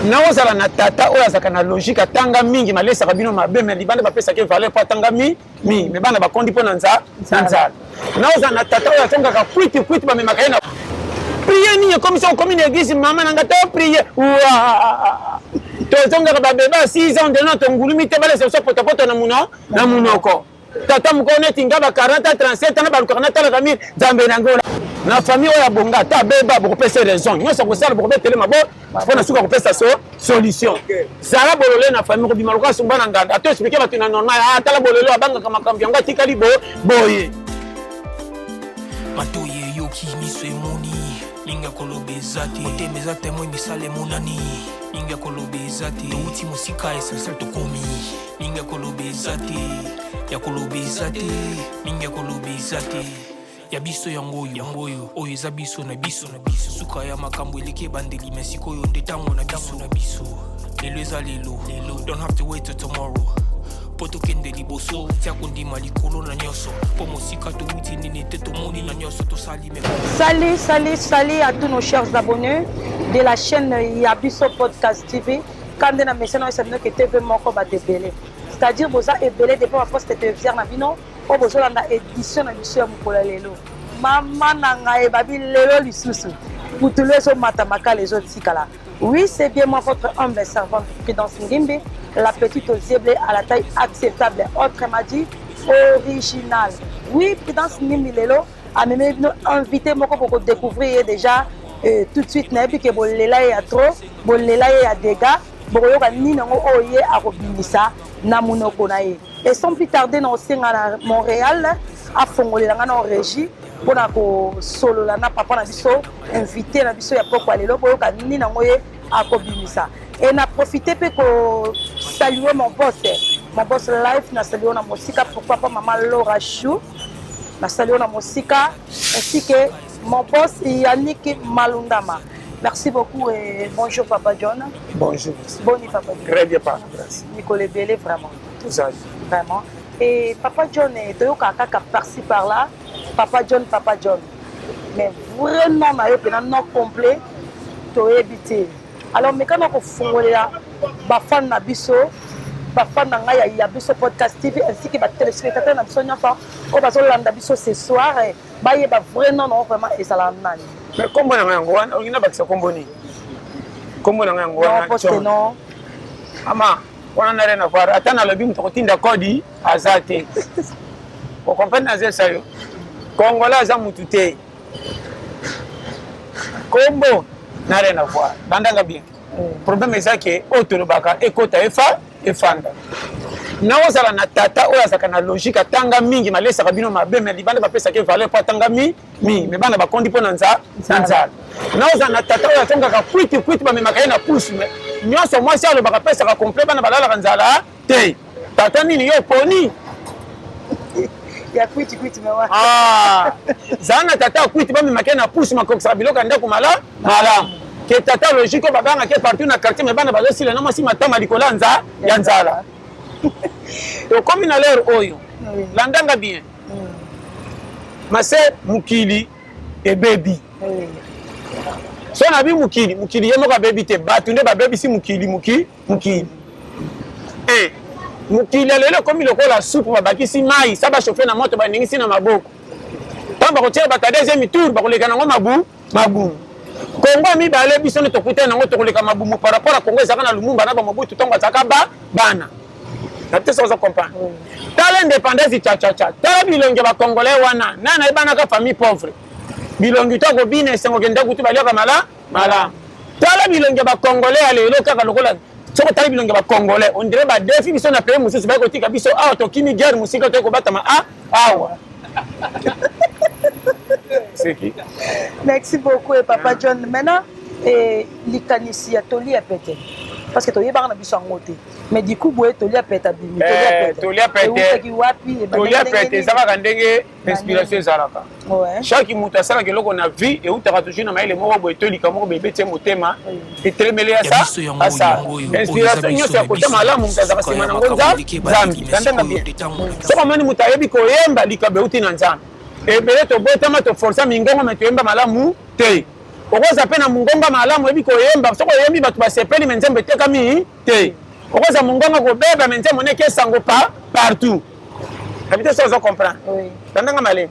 Naozala na tata oyo azalaka na logique, atanga mingi, malesaka bino mabe, mais libanda bapesaka ye valeur mpo atanga mingi, mais bana bakondi mpo na nzala. Naozala na tata oyo atongaka kwiti kwiti, bamemaka ye na prier nini, ekomisa okomi na église, mama na nga to prier wa tozongaka babeba 6 ans de non tongulumi te, balesa biso potopoto na muno na munoko. Tata mokolo neti nga ba 40 ans, 37 ans, balukaka natalaka mire Nzambe na ngola na famille oyo abonga, ata abeba bokopesa raison nyonso akosala, bokobetele mabo mpo na suka kopesa so solution. Zala bolole na famille, kobima lokola sumba na nganda, ato explike bato na normal, ah, tala bolole abangaka makambo yango atikali bo boye. Matoyi eyoki, miso emoni, mingi ya koloba eza te, motema eza témoin, misala emonani, mingi ya koloba eza te, touti mosika, essentiel tokomi, mingi ya koloba eza te, ya koloba eza te, mingi ya koloba eza te, ya biso yango oyo, yango oyo, oyo eza biso na biso na biso, suka ya makambo eleki ebandeli, me sikoyo nde ntango na biso na biso, lelo eza lelo lelo, don't have to wait till tomorrow mpo tokende liboso, tia kondima likolo na nyonso, mpo mosika towuti nini te, tomoni na nyonso tosali me. Salut, salut, salut à tous nos chers abonnés de la chaîne Yabiso Podcast TV. Kande na mesana oyo bino ke TV moko bato ebele. C'est-à-dire boza ebele depuis ba poste téléviseur na bino oyo bozolanda édition na biso ya mokolo ya lelo. Mama na ngai babi lelo lisusu putulu ezomata, makala ezotikala. Oui, c'est bien moi, votre humble servante Prudence Ngimbi, la petite aux yeux bleus à la taille acceptable, autrement dit original. Oui, Prudence Ngimbi lelo amemi bino invité moko, bokodécouvrir ye déjà tout de suite. Nayebi ke bolela ye ya trop, bolela ye ya dégâts, bokoyoka nini yango oyo ye akobimisa na monoko na ye. Et sans plus tarder, na osenga na Montréal afongolela nga na régie mpona kosolola na papa na biso, invité na biso ya pokwa lelo, boyoka nini yango ye akobimisa. Et na profite mpe kosaluer mon boss, mon boss life, na saluer na mosika, pourquoi pas mama Laura Chou, na saluer na mosika, ainsi que mon boss Yannick Malundama. Merci beaucoup et bonjour papa John. Bonjour. Boni papa John? Très bien, par grâce. Mikolo ebele vraiment. Tozali. Vraiment. Et papa John, toyokaka kaka par-ci par-là papa John, papa John, mais vrai nom na yo mpena, nom complet, toyebi te. Alors mekana kofungolela bafan na biso, bafan na ngai ya Biso Podcast TV ainsi que batéléspectateur na biso nyonso oyo bazolanda biso ce soir, bayeba vrai nom na yo vraiment ezala nani. Mais kombo na ngai yango wana. Olingi nabakisa kombo nini? Kombo na ngai yango wana. Poste non. Ama wana na rien à voir. Ata nalobi, moto akotinda kodi aza te. Okomprendre? Nazesa yo, Congolais aza mutu te. Kombo na rien à voir, bandanga bien. Problème eza ke oyo tolobaka ekota efa efanda. Naozala na tata oyo azalaka na logique, atanga mingi, malesaka bino mabe, mais libanda bapesaka valeur mpo atanga mingi, mais bana bakondi mpo na nzala. Naozala na tata oyo atongaka kwiti kwiti, bamemaka ye na pusu, mais nyonso mwasi alobaka apesaka complet, bana balalaka nzala te. Tata nini yo oponi? Ya kwiti kwiti me wa. Ah, zala na tata ya kwiti, bamemaka ye na pusu, makokisaka biloko ya ndako mala malamu, ke tata logique oyo babangaka partout na quartier, mais bana bazosila na mwasi matama likolo ya nzala. Tokomi na l'heure oyo, landanga bien mase, mokili ebebi. So nabi mokili, mokili ye moko abebi te, bato nde babebisi mokili. Mokili e mokili ya lelo ekomi lokola supu babakisi mai, sa bachauffe na moto, baningisi na maboko. Ntango bakotia bato ya deuxième tour, bakoleka nango mabu mabumu. Kongo ya mibale, biso nde tokutani nango, tokoleka mabumu par rapport à Kongo ezalaka na Lumumba na bamobutu ntango azalaka ba bana na te. Soki oza comprendre, tala indépendance chachacha, tala bilongi ya bacongolais wana, nani ayebanaka famille pauvre? Bilongi to akobina esengo, kende kutu baliaka mala malamu. Tala bilongi ya bacongolais ya lelo, kaka lokola soki otali bilongi ya bacongolais, on dirait badefi biso na pays mosusu, baye kotika biso awa, tokimi guerre mosika, toye kobatama a awa. Seki. Merci beaucoup et papa John. Maintenant, et likanisi ya toli ya pete, parce que toyebaka na biso yango te, mais du coup boye toli ya pete abimi. Toli ya pete. Eutaki wapi? Toli ya pete eza kaka ndenge inspiration ezalaka. Chaque moto asalaka eloko na vie, eutaka toujours na mayele moko boye, tolika moko boye, ebetie motema, etelemeli ya sa asala. Inspiration nyonso ya kota malamu, moto azalaka nsima nango Nzambe. Landanga bien, soki omoni moto ayebi koyemba, likabo euti na Nzambe. Ebele tobotama toforsa mingongo, me toyemba malamu te. Okoza mpe na mongonga malamu, oyebi koyemba, soki oyembi bato basepeli, me nzembo etekami te. Okoza mongonga kobeba, me nzembo neke esango pa partout. Nayebi te soki ozo comprendre. Landanga malemi.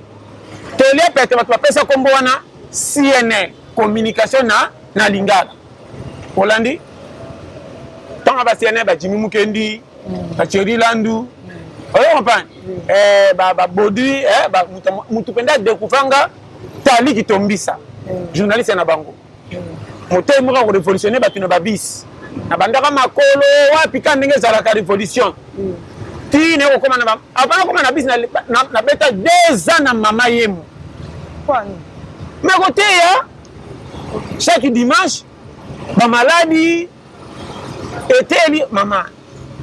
Tolia pete bato bapesa nkombo wana CNL, communication na lingala. Olandi? Ntango ba CNL, ba Jimmy Mukendi, ba Thierry Landu, ozo comprendre? Ba Baudry, mutu mpenza adécouvrir nga Tali Kitombisa, journaliste na bango. Motei moko akorévolutionne bato na babisi. Nabandaka makolo wapi ka ndenge ezalaka révolution. Ti naye kokóma na avant nakóma na bisi, nabeta 2 ans na mama yemo. Me koteya chaque dimanche bamaladi eteli mama,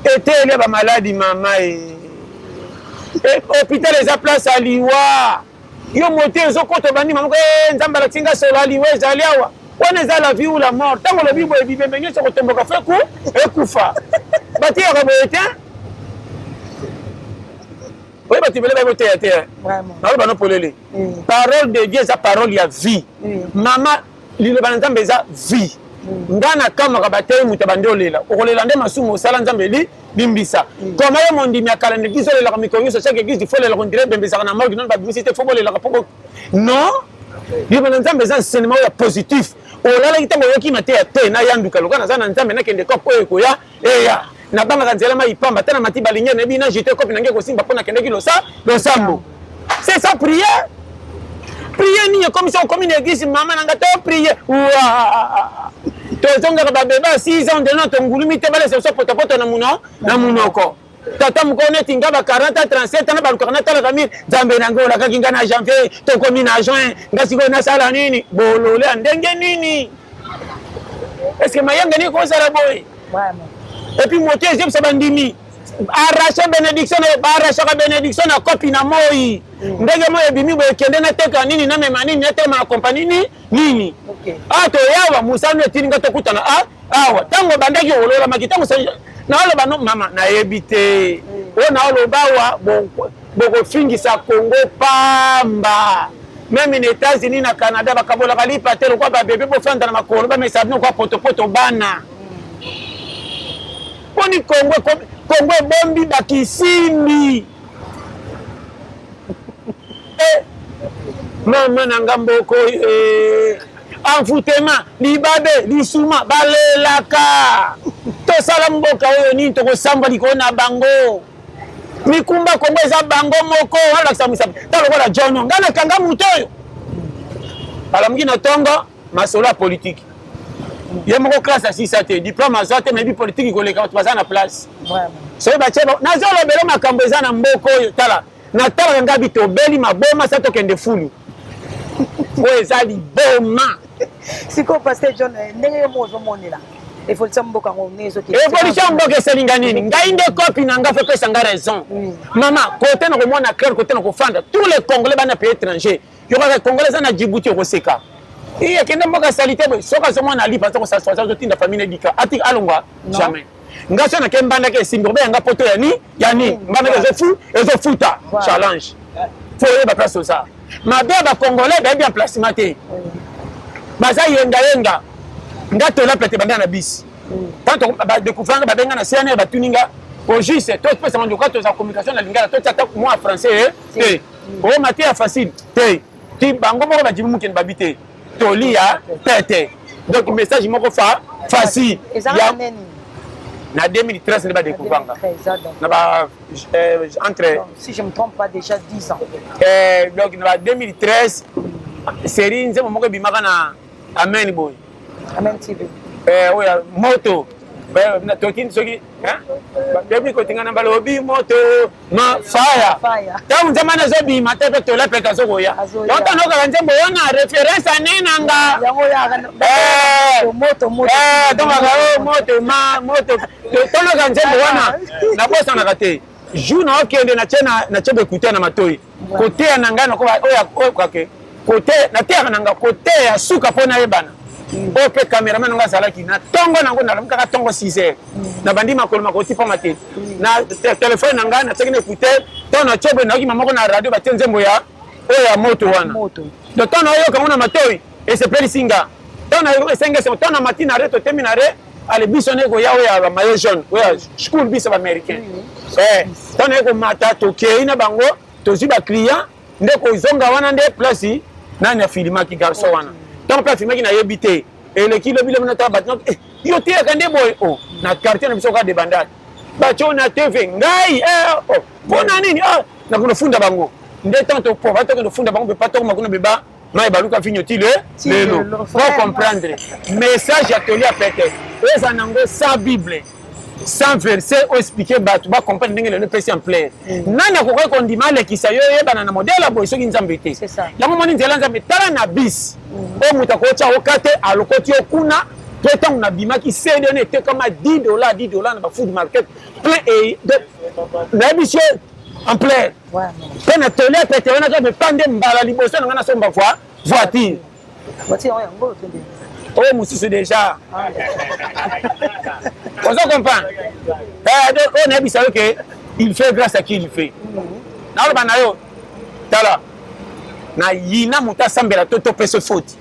eteli ya bamaladi mama e hôpital eza place ya liwa. Yo moto ezokota obandi mama, Nzambe alakisi nga solo ya liwa ezali awa. Wana eza la vie ou la mort. Ntango olobi boye, bibembe nyonso kotomboka fe ku ekufa. Bateyaka boye te. Oye bato ebele bakoteya te. Naloba no polele, parole de Dieu eza parole ya vie. Mama, liloba na Nzambe eza vie. Nga nakamwaka batei, moto abandi olela, okolela nde masumu osala, Nzambe eli limbisa. Koma yo mondimi ya kala na église, olelaka mikolo nyonso. Chaque église il faut olelaka, on dirait ebembezaka na morgue, nano babimisi te, faut bolelaka mpo non. Liloba na Nzambe eza enseignement oyo ya positif. Olalaki ntango oyoki mateya te, nayanduka lokola naza na Nzambe, nakende kope oyo ekoya eya. Nabangaka nzela mai pamba te, na mati balingi nayebi na jete kope nange kosimba mpo nakendeki losambo. C'est ça prière. Prière nini ekomisa okomi na église, mama na nga to prie wa tozongaka babeba 6 ans de non, tongulumi te, balesa biso potopoto na muno na munoko. Tata mokolo neti nga ba 40 a 37 ans, balukaka natalaka mire. Nzambe na ngai, olakaki nga na janvier, tokomi na juin, nga sikoyo nasala nini? Bolole ya ndenge nini? Est-ce mayanga nini kozala boye? Et puis moto ezebisa bandimi arrache bénédiction na baarrachaka bénédiction na kopi na moi. Ndenge moi ebimi boye, ekende nateka nini, namema nini, natelema na kompani nini nini. Ah, toyawa mosano etindi nga tokutana awa. Ntango obandaki ololamaki, ntango naoloba no mama, nayebi te oyo naoloba awa, bokofingisa Kongo pamba. Même na États-Unis, na Canada, bakabolaka lipa te lokwa babebe. Bofanda na makolo, bamesa bino kwa potopoto bana. Mponi Kongo, Kongo ebombi bakisimbi. Mama na nga, mboko envoûtement, libabe, lisuma, balelaka. Tosala mboka oyo nini? Tokosamba likolo na bango mikumba. Kongo eza bango moko alakisa misapi ta lokola John. Nga nakanga moto oyo alamuki na ntongo, masolo ya politike. Ye moko classe asisa te, diplôme azwa te, maybe politike koleka bato baza na place. Soki batie, nazolobela makambo eza na mboka oyo. Tala, natalaka ngabi, tobeli maboma sa tokende fulu, oyo eza liboma. Sikoyo, pasteur John, ndenge yo moko ozomonela évolution mboka yango, ndenge ezokende? Évolution mboka esalinga nini? Ngai nde kopi na nga, faut pesa nga raison. Mama, kote na komona clair, kote na kofanda, tous les Congolais bana pays étranger, yokaka Congolais eza na Djibouti, okoseka. Iye akende mboka asali te boye, soki azomona alipa, aza kosala, azotinda famille nedika ati alongwa. Jamais. Nga so nake mbandaka, esimbi kobenga poto ya ni ya ni mbandaka ezofuta challenge. Faut oyeba place oza. Mabe ya Bacongolais, bayebi emplacement te, baza yengayenga. Nga tola pete banda na bisi, tant badécouvrir nga, babenga na CNR, batuni nga au juste topesanga ndoka, toza communication na lingala, totia ata mwa français te, oyo mateya facile te. Ti bango moko bajibi mokende babi te, tolia pete. Donc message moko fa facile. Ya na 2013 nde badécouvrir nga na ba entre Si je me trompe pas, déjà 10 ans. Donc na ba 2013, série nzembo moko ebimaka na Amen boye. Amen TV. Oyo moto tokini soki bebi kotinga na balobi moto ma faya. Ntango nzembo wana ezobima te, mpe tola pete azokoya. Donc ntango okaka nzembo wana, référence ane na nga tongaka o moto ma moto. Toloka nzembo wana, nabosanaka te. Jour na okende, natie baécouteur na matoi, koteya na ngai, oyo kake kote nateyaka na nga, koteya ya suka mpo nayebana. Oyo mpe cameraman nanga azalaki na ntongo nango, nalamu kaka ntongo 6 heures, nabandi makolo makoti mpama te na telefone na ngai, natiaki na écouteur. Ntango natie boye, nayoki mama moko na radio, batie nzembo ya oyo ya moto wana. Donc ntango nayoka yango na matoi, esepelisi nga. Ntango na esenge sengo, ntango na mati na re, totemi na re, ale biso nde koya oyo ya maillot jaune, oyo ya school biso ba américain. Eh, ntango naye komata, tokei na bango, tozwi ba client, nde kozonga wana nde place nani afilimaki garçon wana. Ntango mpe afilimaki nayebi te, eleki lobi lobi natala bato, eh, yo teyaka nde boye, oh, na quartier na biso kaka de bandal. Batio na TV, ngai, eh, oh, mpo na nini? Ah, nakona funda bango. Nde ntango topova, tokende funda bango, mpe pa tokoma kuna beba mai baluka vinyo ti le lelo. Po comprendre message ya toli ya pete eza nango sans Bible, sans verset oyo expliquer bato ba comprendre ndenge lelo epesi ampleur. Nani akokaki kondima alekisa yo oyebana na modèle ya boye soki Nzambe te? Yango moni nzela Nzambe, tala na bis oyo moto akotya oka te, alokoti yo kuna. Mpe ntango nabimaki, CD wana etekama 10 $, 10 $ na bafood market plein e nayebi so ampleur. Mpe na toli ya pete wana kaka mepa nde mbala liboso na ngai nasomba voiture oyo mosusu déjà. Ozo comprendre? Donc oyo nayebisa yo ke il fait grâce à qui il fait. Naoloba na yo, tala, nayina moto asambela to topesa faute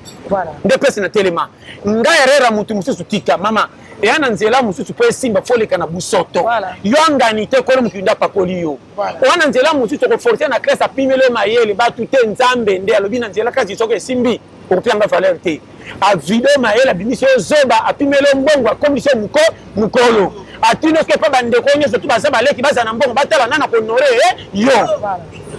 nde pesi na telema ngai erreur ya motu mosusu. Tika mama eya na nzela mosusu mpo esimba, foleka na busoto. Yo angani te, kolo mokili nde apakoli yo wana. Nzela mosusu okoforce na classe, apimeli yo mayele bato te, Nzambe nde alobi na nzela. Kasi soki esimbi, okopianga valeur te. Avide mayele, abimisi yo zoba, apimeli yo mbongo, akomisi yo moko mokolo, atindi soki epa bandeko nyonso tu baza baleki, baza na mbongo, batala nana kohonore yo.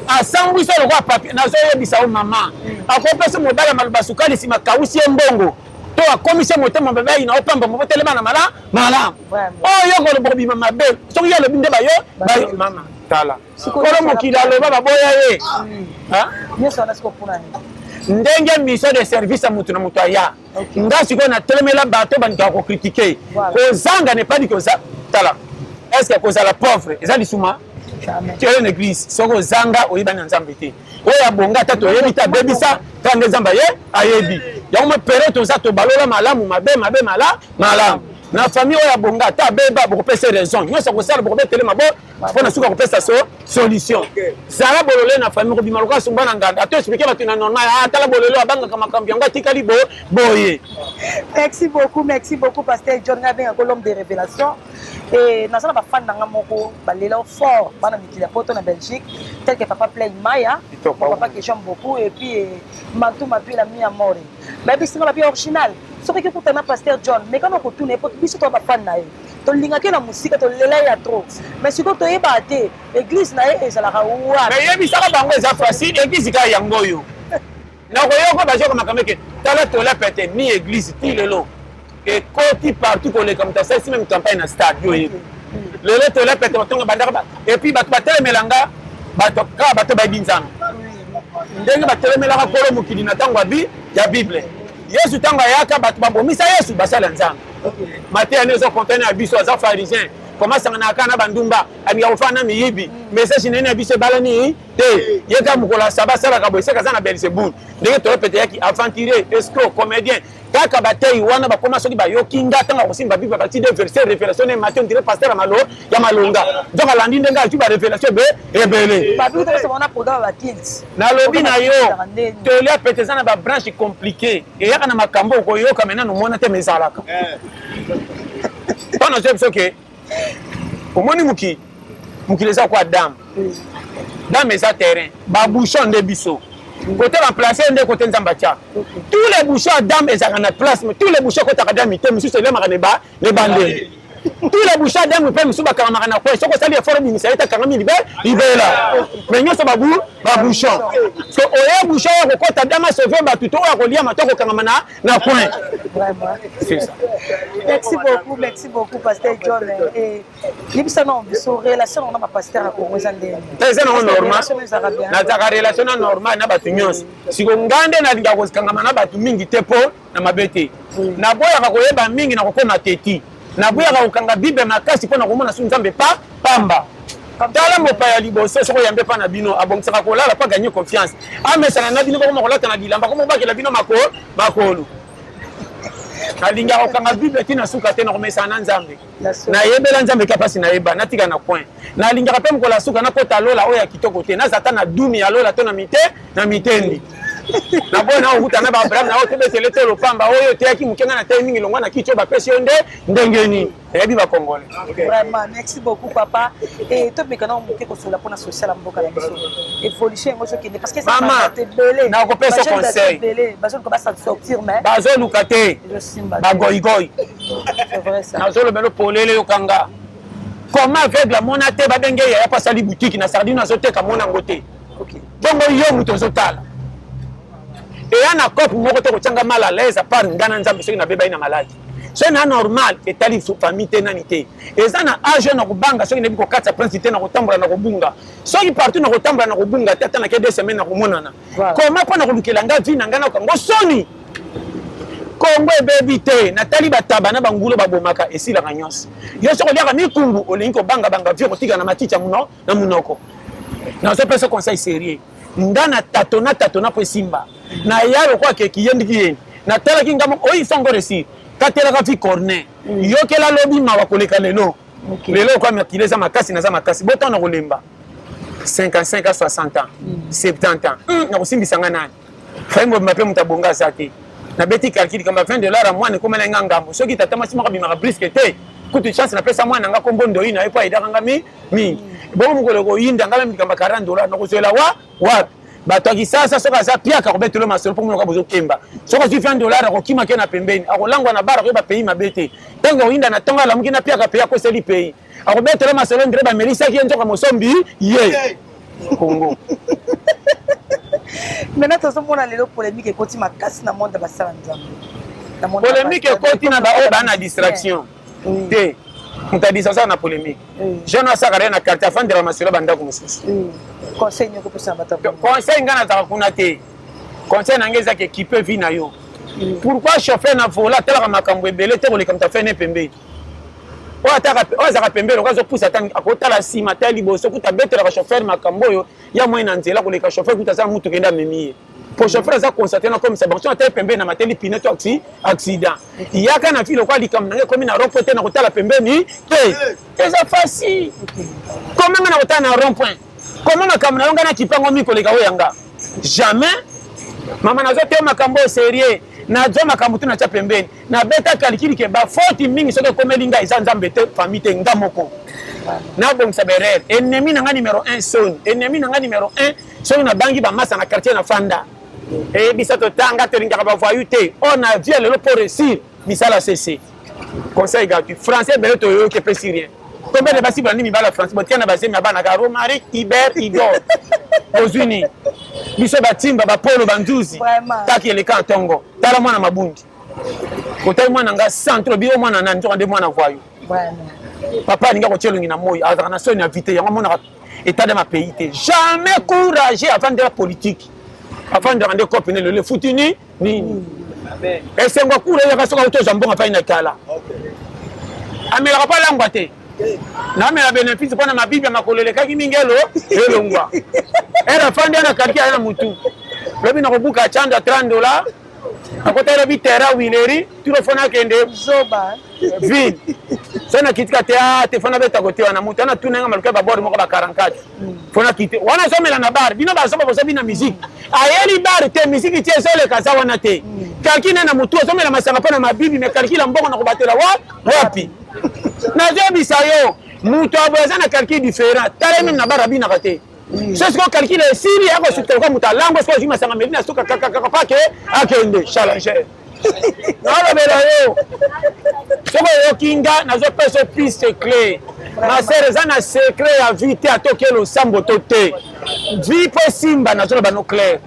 Asambwisi yo lokola papier. Nazoyebisa yo mama, akopesa mobali ya maloba sukali, nsima kausi ye mbongo to akomisi ye motema mabe, ayina opamba mobotelema na mala malamu oyo koloba kobima mabe. Soki ye alobi nde bayo bayo. Mama, tala, kolo mokili aloba baboya ye ndenge mission de service ya motu na moto aya. Nga sikoyo natelemela bato bandikaka kocritiquer kozanga nepadi koza. Tala, est ce que kozala pauvre eza lisuma? Oyo na église, soki ozanga, oyebani na Nzambe te. Oyo abonga ata toyebi te, abebisa kaka nde Nzambe aye ayebi yango. Mo pere toza tobalola malamu mabe, mabe mala malamu na famille. Oyo abonga ata abeba, bokopesa raison nyonso akosala, bokobetele mabo mpo na suka kopesa so solution. Zala bolole na famille, kobima lokola sumba na nganda, ato explique bato na normal. Atala bololo, abangaka makambo yango, atikali bo boye. Merci beaucoup, merci beaucoup, pasteur John. Nga abengaka l'homme de révélation et naza na bafani na nga moko balela fort, bana mikili ya poto na Belgique, tel que papa Play Maya, mon papa que j'aime beaucoup, et puis Mantu Mapila Mia More. Bayebisi nga babi original, soki kutana pasteur John, mais kama kotuna ye, po biso toa bafani na ye, tolingaki na mosika, tolela ye ya trop, mais sikoyo toyebaka te église na ye ezalaka wapi. Mais yebisaka bango, eza facile, église kaka yango oyo nakoyoka bazoka makambo eke. Tala, tola pete ni église ti lelo ekoti partout koleka moto asalisi même campagne na stade. Yo oyebi lelo tola pete batonga bandaka, et puis bato batelemela nga, bato kaka bato bayebi Nzambe ndenge batelemelaka kolo mokili na ntango ya Bible. Yesu ntango ayaka, bato babomisa Yesu. Basala Nzambe mateya nde ezokontane ya biso. Aza pharisien, koma asanganaka na bandumba, alinga kofana na miyibi. Message nene ya biso ebalani te. Ye kaka mokolo ya saba asalaka boye, seka aza na Belzebul. Ndenge toyopete yaki aventurier, escroc, comédien, kaka batei wana bakoma. Soki bayoki nga, ntango akosimba Bible, bati de verset, révélation ne Matthieu, ndire pasteur ya malo ya malonga. Donc alandi ndenge azwi barévélation ebe ebele. Nalobi na yo, tolia pete eza na babranche compliqué, eyaka na makambo okoyoka mai nano omona te, ma ezalaka mpo nazoyebi. Soki omoni mokili, mokili eza kwa dame, dame eza terrain, babouchon nde biso kote baplace nde kote Nzambe atya. Tous les bouchons ya dame ezalaka na place, mais tous les bouchons ekotaka dame te. Mosusu elemaka na ebandeli. Tous les bouchons ya dame mpe mosusu bakangamaka na coin. Soki osali effort obimisa ye te, akangami libela. Mais nyonso babu babouchon. So oye bouchon oyo kokota dame asauve bato to oyo akoliama to akokangama na coin. C'est ça. Merci beaucoup, merci beaucoup, pasteur John. Yebisa na biso relation na bapasteur ya Congo eza ndenge? Eza nango normal, nazalaka relation na normal na bato nyonso. Siko nga nde nalingaka kokangama na bato mingi te mpo na mabe te. Naboyaka koyeba mingi na kokoma teti, naboyaka kokanga Bible makasi mpo na komona su Nzambe pa pamba. Tala, mopaya liboso soki oyambe mpa na bino, abongisaka kolala mpo aganye confiance, amesana na bino, bakoma kolata na bilamba, koma obakela bino makolo. Nalingaka kokanga Bible ti na suka te, na komesana na Nzambe. Nayebela Nzambe ka mpasi, nayeba natika na coin. Nalingaka mpe mokolo ya suka nakota lola oyo ya kitoko te, naza ata na dumi ya lola to na mite na mitendi. Naboyi na okuta na ba-Abraham na oyo tobetele te lopamba oyo oteyaki moke, ngai nateyi mingi, longwa na kiti oyo bapesi yo nde ndenge nini. Nayebi bacongolais. Vraiment, merci beaucoup papa. Et tomeka na moke kosola mpona social ya mboka na biso, évolution yango ezokende, parce que Mama, ebele nakopesa conseil. Ebele bazoluka basa sortir, mais Bazoluka te. Ezosimba te. Bagoigoi. C'est vrai ça. Nazolobela polele, yokanga. Comment aveugle amona te, babenge yaya po asali boutique na sardine, azoteka, mona yango te. Bongo yo moto ozotala eya na cope moko te kotianga mal à l'aise, à part nga na Nzambe. Soki nabebai na maladi, soki na normal, etali famille te, nani te. Eza na age oyo na kobanga, soki nayebi kokatisa prince te, na kotambola na kobunga, soki partout na kotambola na kobunga te, ata nake 2 semaines na komonana. Koma mpo na kolukela nga vie na ngai, nakokango soni. Kongo ebebi te. Natali bataba na bangulo babomaka, esilaka nyonso. Yo soki oliaka mikungu, olingi kobangabanga vie, kotika na matiti ya muno na munoko. Nazopesa conseil sérieux. Nga na tatona tatona mpo esimba na ya lokola keki ye ndiki ye natalaki nga moko oyo ifongo réussir. Katelaka fi corner, yokela lobi mawa koleka lelo. Lelo okwa makili eza makasi, naza makasi, botana kolemba 55 à 60 ans, 70 ans, nakosimbisa nga nani? Fai mobima mpe moto abonga aza te. Nabeti calcul, likambo ya 20 $ ya mwana ekomela nga ngambo. Soki tata mwasi moko abimaka briske te, kutu chance napesa mwana nga kombo ndoi na ye mpo ayedaka nga mingi. Bongo mokolo koyinda nga meme likambo ya 40 $, nakozwela wa wapi? Bato ya kisasa, soki aza piaka, akobetelo masolo mpo monoka bozokemba. Soki azwi 20 $, akokima ke na pembeni, akolangwa na bar, akoyeba pays mabe te. Ntango akoyinda na ntongo, alamuki na piaka, pays akoseli pays, akobetela masolo ndre bamelisaki ye nzoka mosombi ye Kongo. Maintenant tozomona lelo polémique ekoti makasi na monde ya basala Nzambe. Na monde ya Polémique ekoti na baoyo baa na distraction te. Moto ya distraction na polémique, jeune asaka ye na quartier, afandela masolo ya bandako mosusu. Conseil nini okopesa na bato ya bongo? Conseil, ngai nazalaka kuna te. Conseil na ngai ezaki équipe vie na yo. Pourquoi chauffeur na vola atalaka makambo ebele te koleka moto afene pembeni? Oyo azalaka pembeni oyo azopusa, ata akotala nsima ta liboso, kuta abetelaka chauffeur makambo oyo ya moi na nzela koleka chauffeur. Kuta aza mutuka ende amemi ye, po chauffeur aza concentré na komisa bango. Soki atali pembeni na mateli pine to accident yaka na fili, lokola likambo na ngai ekomi na rond point te, na kotala pembeni te, eza facile. Koma ngai na kotala na rond point, koma makambo na yo, ngai nakipango mi koleka oyo yanga jamais. Mama, nazoteya makambo oyo sérieux. Nazwa makambo te, natya pembeni, nabeta calcul ke bafoti mingi soki ekomeli ngai, eza Nzambe te, famille te, nga moko nabongisa berere. Ennemi na ngai numéro 1, soni. Ennemi na ngai numéro 1, soki nabangi bamasa na quartier na fanda, eyebisa totanga, tolingaka bavoyu te. Oyo na vie ya lelo, mpo réussir misala cc. Conseil gratuit, français ebele toyoki epesi rien. Combien de basi bolandi mibala français, botia na bazemi ya bana ka Romaric, Iber, Igor, ozwi nini? Biso batimba bapolo banzuzi kaki eleka ntongo. Tala mwana mabundi, otali mwana nga centre obi o mwana nani, nzoka nde mwana voyou. Papa alingi akotia elongi na moi, azalaka na soni ya vie te. Yango amonaka état de ma pays te, jamais courage avandela politique, avandaka nde cope ne lelo efuti ni nini. Esengo akula eyaka soki auti ozwa mbongo afai na kala, amelaka mpo alangwa te, namela bénéfice mpo na mabibi ya makolo elekaki mingi, elo elongwa ere afandi ana quartier aya na mutu. Lobi nakobuka chanda 30 $, akota lobi terra wileri turo fona akende Zoba. Ville so nakitika te, a te fona beta kote wana moto wana tuna nga maluka babord moko ba 44 fona kite wana azomela na bar. Bino bazoba, bozobina musique, ayeli bar te, musique ti ezoleka aza wana te. Calcul na motu azomela masanga mpo na mabibi, mais calcul ya mbongo na kobatela wa wapi? Nazoyebisa yo, moto aboye aza na calcul différent. Tala meme na bar abinaka te. So sikoyo calcul esili, akosukisa lokola moto alango. Sikoyo azwi masanga meli na suka kakakaka pake akende challenger. Nalobela yo, soki oyoki nga nazopesa piste clé, ma sœur, eza na secret ya vie te. Atoki losambo to te, vie mpo esimba. Nazoloba no clair,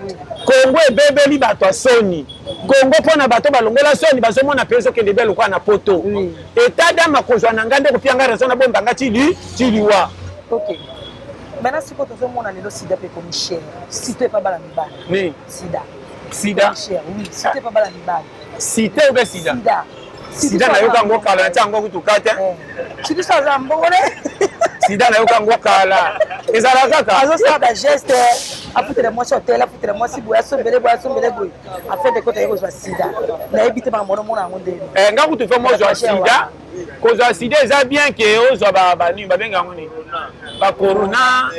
Kongo ebebeli bato ya soni. Kongo mpo na bato balongola soni, bazomona mpe ezokende be lokola na poto. État d'âme akozwa na ngai nde kopia ngai raison, nabomba ngai tili tiliwa. Ok, maintenant sikoyo tozomona lelo sida mpe ekomi cher, surtout epa bana mibali. Nini? Sida. Sida. Cher, oui, surtout epa bana mibali. Cité obe sida? Sida. Sida nayoka yango kala, natia yango kutuka te. Surtout so aza mbongo ne. Sida nayoka yango kala, ezala kaka. Azosala bageste, afutela mwasi hotel, afutela mwasi boye, asombele boye, asombele boye, afin de kota ye kozwa sida. Nayebi te makambo wana, omona yango ndeni? Nga kutu fe mozwa sida, kozwa sida eza bien ke ozwa banini, babenga yango nini, bacorona.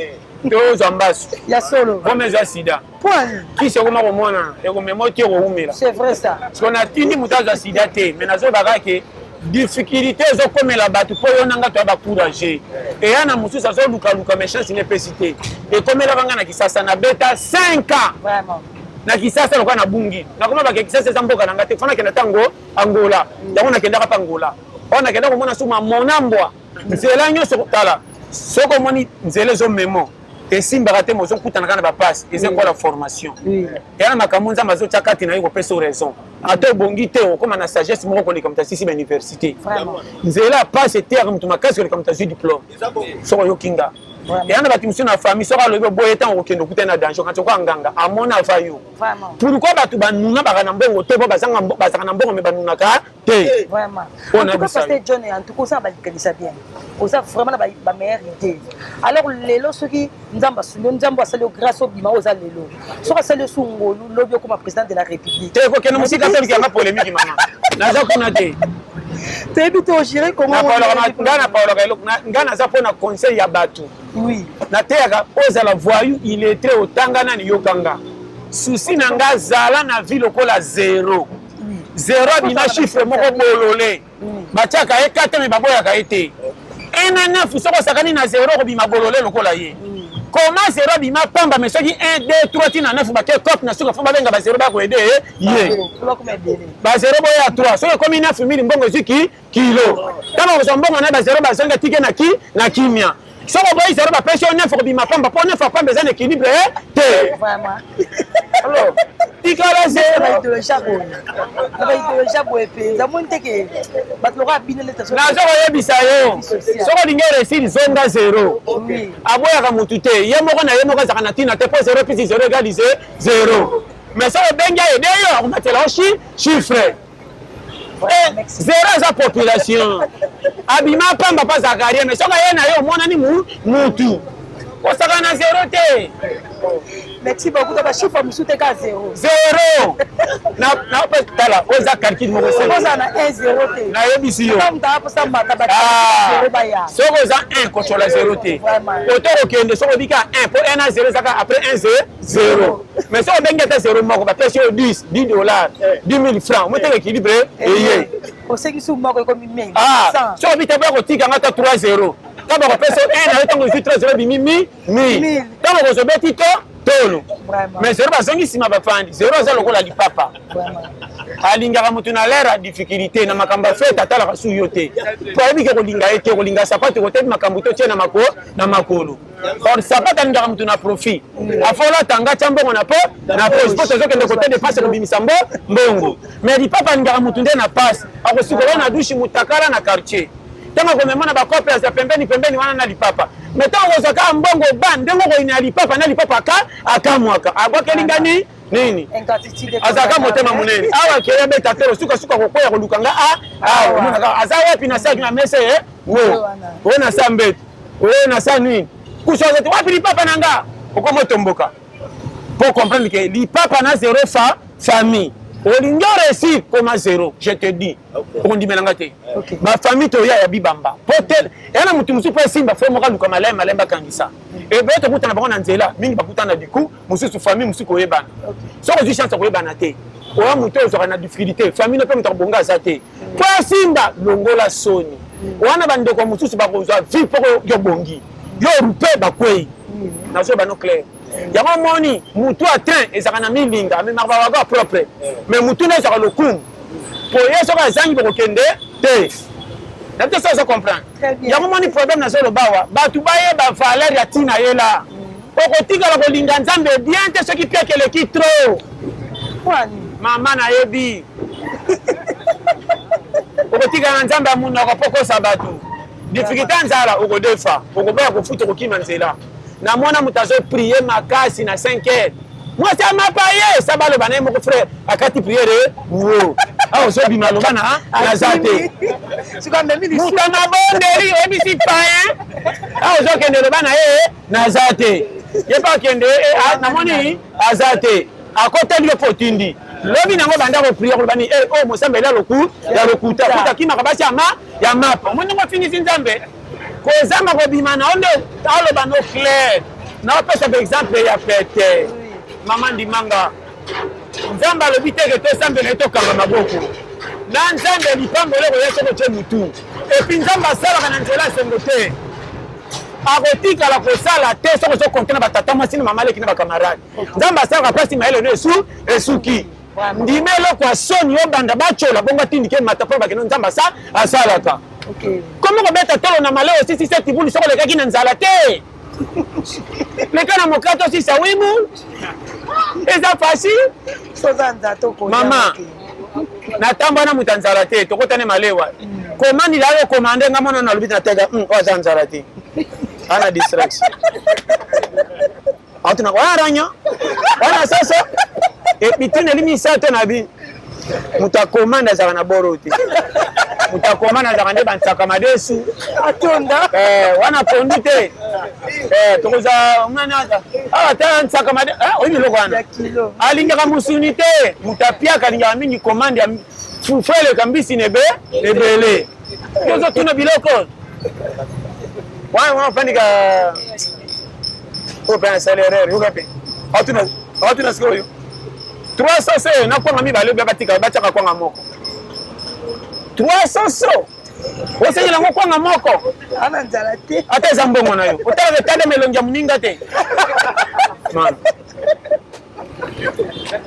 Tozwa mbasu. Ya solo. Comme ezwa sida. Point. Kisi ekoma komonana, ekomema ti ekowumela. C'est vrai ça. Parce qu'on atindi moto azwa sida te, mais nazobaka ke difficulté ezokomela bato mpo yo na nga toya bacourage. Eya na mosusu azolukaluka mais chance nepesi te. Ekomelaka nga na Kisasa, nabeta 5 ans. Vraiment. Na Kisasa lokola nabungi. Nakoma bake Kisasa eza mboka na nga te. Fo nakenda ntango Angola. Yango nakendaka mpe Angola. Oyo nakenda komona suma monambwa. Nzela nyonso tala. Soki omoni nzela ezomemo esimbaka te, mozokutana kaka na bapasi, eza ekola formation. Eya na makambo Nzambe azotya kati na yo kopesa yo raison. Ata obongi te, okóma na sagesse moko koleka moto asisi ba université. Nzela ya pasi eteyaka moto makasi koleka moto azwi diplôme. Soki oyoki nga. Eya na bato mosusu na famille, soki alobi oboye ntango okokende okutani na danger, kanti okoya nganga amona ava yo. Pourquoi bato banuna baka na mbongo te, po bazalaka na mbongo me banunaka te? Vraiment. En tout cas, Pasteur John, en tout cas, ça va likanisa bien. Oza vraiment na ba meilleure idée. Alors lelo soki Nzambe asungi Nzambe asali yo grâce obima oza lelo. Soki asali yo sungolu lobi okoma président de la République. Te kokende mosika te olingaka polémique mama. Naza kuna te. Toyebi te ogere Congo. Nga na paolaka eloko nga naza mpo na conseil ya bato. Oui. Nateyaka ozala voyou illettré otanga nani yokanga. Souci na nga zala na vie lokola zéro. Zéro abima chiffre moko bolole. Batiaka ye kate me baboyaka ye te. 1 na 9 soki osakani na zéro okobima bolole lokola ye. Comment zéro abima pamba mais soki 1 2 3 tina 9 batie cop na suka fo babenga ba zéro bakoyede ye. Ba zéro boya 3 soki ekomi 9 mili mbongo ezwi ki kilo. Ntango okozwa mbongo na ba zéro bazongi atike na ki na kimia. Soki oboyi zéro bapesi yo 9 okobima pamba mpo 9 ya pamba eza na équilibre te. Alors tikala zéro. Ba idéologie ya boye. Na ba idéologie ya boye mpenza omoni te ke bato lokola bino nde naza koyebisa yo soki olingi réussir zonga zéro. Aboyaka motu te, ye moko na ye moko azalaka na ntina te mpo zéro plus zéro égale zéro. Mais soki obengi ayede yo akomatela yo chiffre. Zéro eza population abima pamba mpo azalaka rien, mais soki aye na yo omonani mutu kosaka na zéro te. Merci beaucoup. Ba chiffre mosusu te ka zéro. Zéro. Na na tala oyo eza calcul moko se. Oza na 1 0 te. Nayebisi yo. Ntango moto aposa mata ba zéro baya. Soki oza 1 kocola zéro te. Oto kokende soki obika 1 po 1 na 0 ezaka après 1 0. Mais soki obengi ata 0 moko bapesi yo 10 10 dollars 10 000 francs omoteka équilibre eye. Oseki moko ekomi mingi. Soki obita boya kotika nga ata 3 0. Ntango bakopesa yo 1 na yo ntango ozwi 3 0 ebimi mi mi. Ntango okozobeti to tolo. Mais zéro bazongi nsima bafandi. Zéro aza lokola lipapa. Alingaka motu na l'air ya difficulté na makambo ya fete atalaka su yo te. Po ayebi ke kolinga ye te, kolinga sapato kotebi makambo to tie na na makolo. Or sapato alingaka motu na profit. Afola tanga tia mbongo na po na poche po tozokende kote dépense kobimisa mbongo. Mais lipapa alingaka motu nde na passe. Akosukola na douche mutakala na quartier. Ntango akomema na bakope ya pembeni pembeni wana na lipapa. Mais ntango okozwa kaka mbongo ba ndenge okoyina ya lipapa na lipapa akamwaka. Abwakeli ngani nini? Azalaka motema monene. Awa akei abeta te sukasuka kokwea koluka nga awa. Omonaka aza wapi na saki na mesa ye? Wo. Oyo na sa mbeto. Oyo na sa nini? Kusu aza te wapi lipapa na nga? Okoma otomboka. Pour comprendre que lipapa na zéro fa famille. Olingi réussir koma zéro, je te dis. Okondimela nga te. Ba famille toya ya bibamba. Po tel ya na mutu mosusu po esimba fo moko aluka malamu malamu bakangisa. Ebele tokutana bango na nzela, mingi bakutana du coup, mosusu famille mosusu koyebana. Soki ozwi chance ya koyebana te, oya moto oyo ozwaka na difficulté, famille no mpe moto akobonga aza te. Po esimba longola soni. Wana bandeko mosusu bakozwa vie mpo yo bongi. Yo rupe bakwei. Nazoyeba no clair. Yango moni mutu ya train ezalaka na milinga, amemaka ba wagon propre. Mais mutu na ezalaka lokumu. Po ye soki azangi bokokende te. Na biso ozo comprendre. Yango moni problème nazoloba awa, bato bayeba valeur ya ntina ye la. Okotikala kolinga Nzambe bien te soki piaka eleki trop. Mama nayebi. Okotikala na Nzambe ya monoko mpo kosa bato. Difficulté ya nzala okodefa, okoboya kofuta, okokima nzela. Namona moto azo prier makasi na 5 heures. Mwasi ya mapa ye, sa baloba na ye moko frère, akati prière wo. Awa ozobima aloba na naza te. Moto ya mabondeli oyebisi payen, awa ozokende loba na ye naza te. Ye mpe akende namoni aza te. Akoteli yo mpo otindi. Lobi nango banda ko prier koloba ni eh oh mosambeli ya loku ya lokuta. Kuta kimaka basi ya ma ya mapa. Omoni ndenge ofingisi Nzambe. Kozanga kobima na yo nde aloba no clair. Napesa ba exemple ya pete. Mama ndimanga. Nzambe alobi te ke tosambela ye tokanga maboko. Na Nzambe lipamboli ekoya soki otie mutu. Epuis Nzambe asalaka na nzela ya sengo te. Akotikala kosala te soki ozo compter na batata mwasi na mama leki na ba camarade. Nzambe asalaka mpasi mayele no esu esuki. Ndima eloko ya soni obanda bacola bongo atindike mata mpo bakende Nzambe asa asalaka. Komi kobeta tolo na maleo osisi se tibulu soki olekaki na nzala te. Leka na mokate osisa wimu. Eza facile. Mama, natamba na moto ya nzala te, tokotani malewa. Komandi la yo komande nga mwana nalobi na tega, oyo aza nzala te. Ana distraction. Atuna ko aranya. Wana soso. E bitineli misato na bi. Moto akomanda azalaka na boro te. Moto akomanda azalaka nde bansaka madesu. Atonda. Wana pondu te. Tokoza mwana aza. Awa ta nsaka madesu. Oyebi biloko wana. Alingaka mosuni te. Moto apiaka alingaka mingi komande ya fufu eleka mbisi na ebele. Tozotuna biloko. Wana wana ofandika oyo mpe asali erreur yoka mpe aotuna sikoyo 300 se na kwanga mibale oyo batika batiaka kwanga moko 300 so osengela yango kwanga moko ana nzala te ata eza mbongo na yo otalaka etandama elongi ya moninga te mama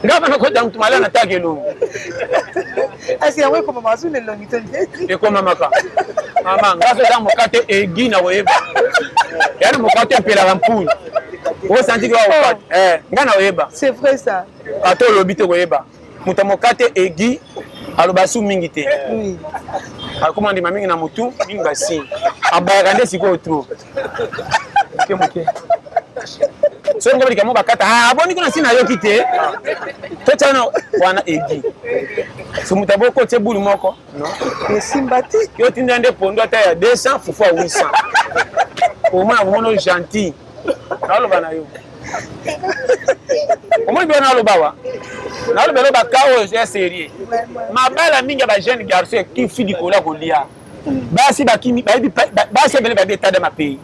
nga bana kota mutu malala nataka elongi asi yango ekomamaka su na elongi to nde ekomamaka mama nga so eza mokate egi na koyeba yani mokate epelaka mpuni osanti ki wa nga na koyeba. C'est vrai ça. Ata olobi te koyeba moto ya mokate egi aloba su mingi te. Akoma ndima mingi na motu mingi basi abayaka nde sikoyo trop moke moke soki ngo likambo bakata aboni kuna si nayoki te totyana wana egi so moto aboko tie bulu moko non esimba te. Yo tinda nde pondu ata ya 200 fufu ya 800 omona komona gentil naloba na yo omoni bino naloba wa naloba elo baka oyo ya sérieux mabala mingi ya bajeune garçon ekifi likolo ya kolia basi bakimi bayebi basi ebele bayebi etat de mapei.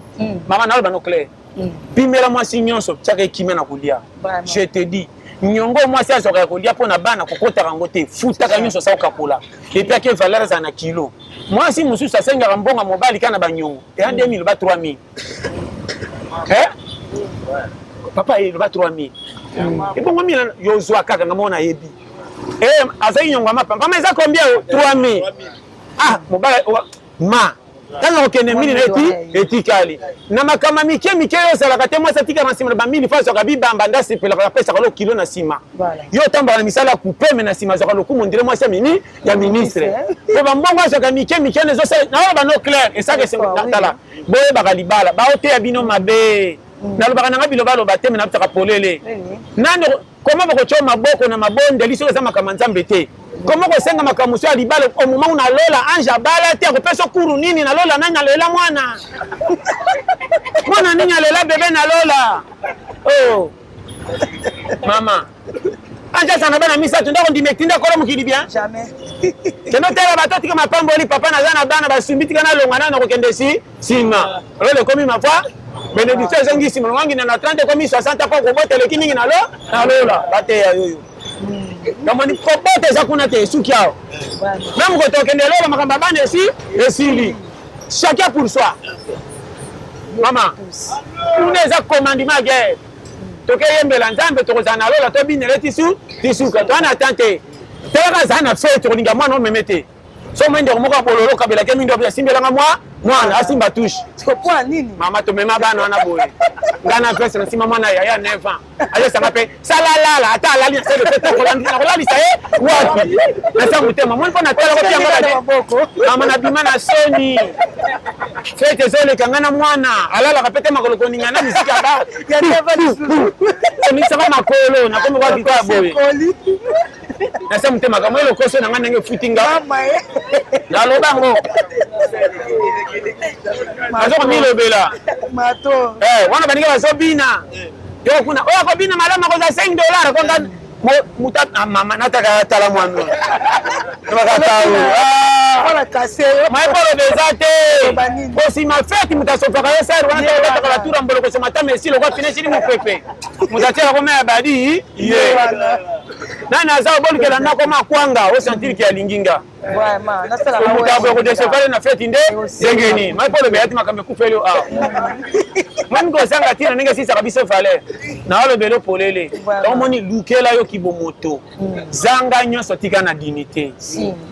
Mama naloba no clair, pimela mwasi nyonso tiaka ekimia na kolia. Je te dis, nyongo mwasi azwaka ya kolia mpo na bana kokotaka yango te, futaka nyonso asa okakola et puis ake valeur ezala na kilo. Mwasi mosusu asengaka mbongo mobali kaka na banyongo eya 2000 loba 3000. Papa ye loba 3000 ebongo mila yo ozwa kaka nga moko nayebi azali nyongo ya mapa mama eza combien o 3000. Ah mobali ma ntango akokende mili na eti etikali na makambo mike mike oyo ozalaka te. Mwasi atikaka na nsima na bamili fo azwaka bibamba nde asepelaka apesaka lo kilo na nsima. Yo otambaka na misala ya coupe me na nsima azwaka lokumu ndire mwasi ya mini ya ministre po bambongo azwaka mike mike wana ezosala naoyo bano clair esaka esengo. Tala, boyebaka libala baoteya bino mabe. Nalobaka nanga bilobaloba te me nabitaka polele. Nani koma bokotia maboko na mabondeli soki eza makambo ya Nzambe te? Koma kosenga makambo mosusu ya libala omoma na lola ange abala te akopesa kuru nini na lola? Nani alela mwana mwana nini alela bebe na lola? Oh mama, ange azala na bana misato ndako ndima etinda kolo mokili bien. Jamais. Kende otala bato atika mapamboli. Papa naza na bana basumbi tika nalonga nano kokende si nsima lola ekomi mapa bénédiction ezongi nsima longangi na 30 ekomi 60 po kobota eleki mingi na lo na lola bateya yoyo namoni kobota eza kuna te esuki awa meme koto okende lola makambo ya bana esi esili chacun pour soi. Mama, kuna eza commandement ya guerre. Tokeyembela Nzambe tokozala na lola tobinela tisu tisuka toa na tan te talaka aza na fete kolinga mwana omeme te so moi ndeko moko ya bololo kabelaki mingi asimbelanga mwa mwana asimba touche. Mpo nini? Mama tomema bana wana boye nga na vese na nsima mwana yaya 9 ans azosanga mpe salalala ata alali na sele mpe nakolalisa ye wapi nasa motema moni mpo natala kopianga mama nabima na soni fete ezoleka nga na mwana alalaka pe te makolo koninga na misika ba koningisaka makolo nakomi kwa kika boye nasa motema kamwe lokoso na nga ndenge efuti nga naloba yango naza komilobela wana baninga bazobina yo kuna oyo akobina malamu akozwa 5 dollar konga. Moto mama nataka atala mwana oyo maepoloba eza te kosima fete moto asopaka yo sare wana tokataka batura mbolo kosoma ta mesi lokwa pine esili mopepe moto atiaka koma ya badi ye nani aza obolukela ndako makwanga osentire ke alingi nga moto akoya kodesevale na feti nde ndenge nini mai mpo olobela ti makambo ekufeli yo awa moni kozanga ntina ndenge esisaka biso valeur na olobela polele omoni lukela yo kibomoto hmm. zanga nyonso tika na dignité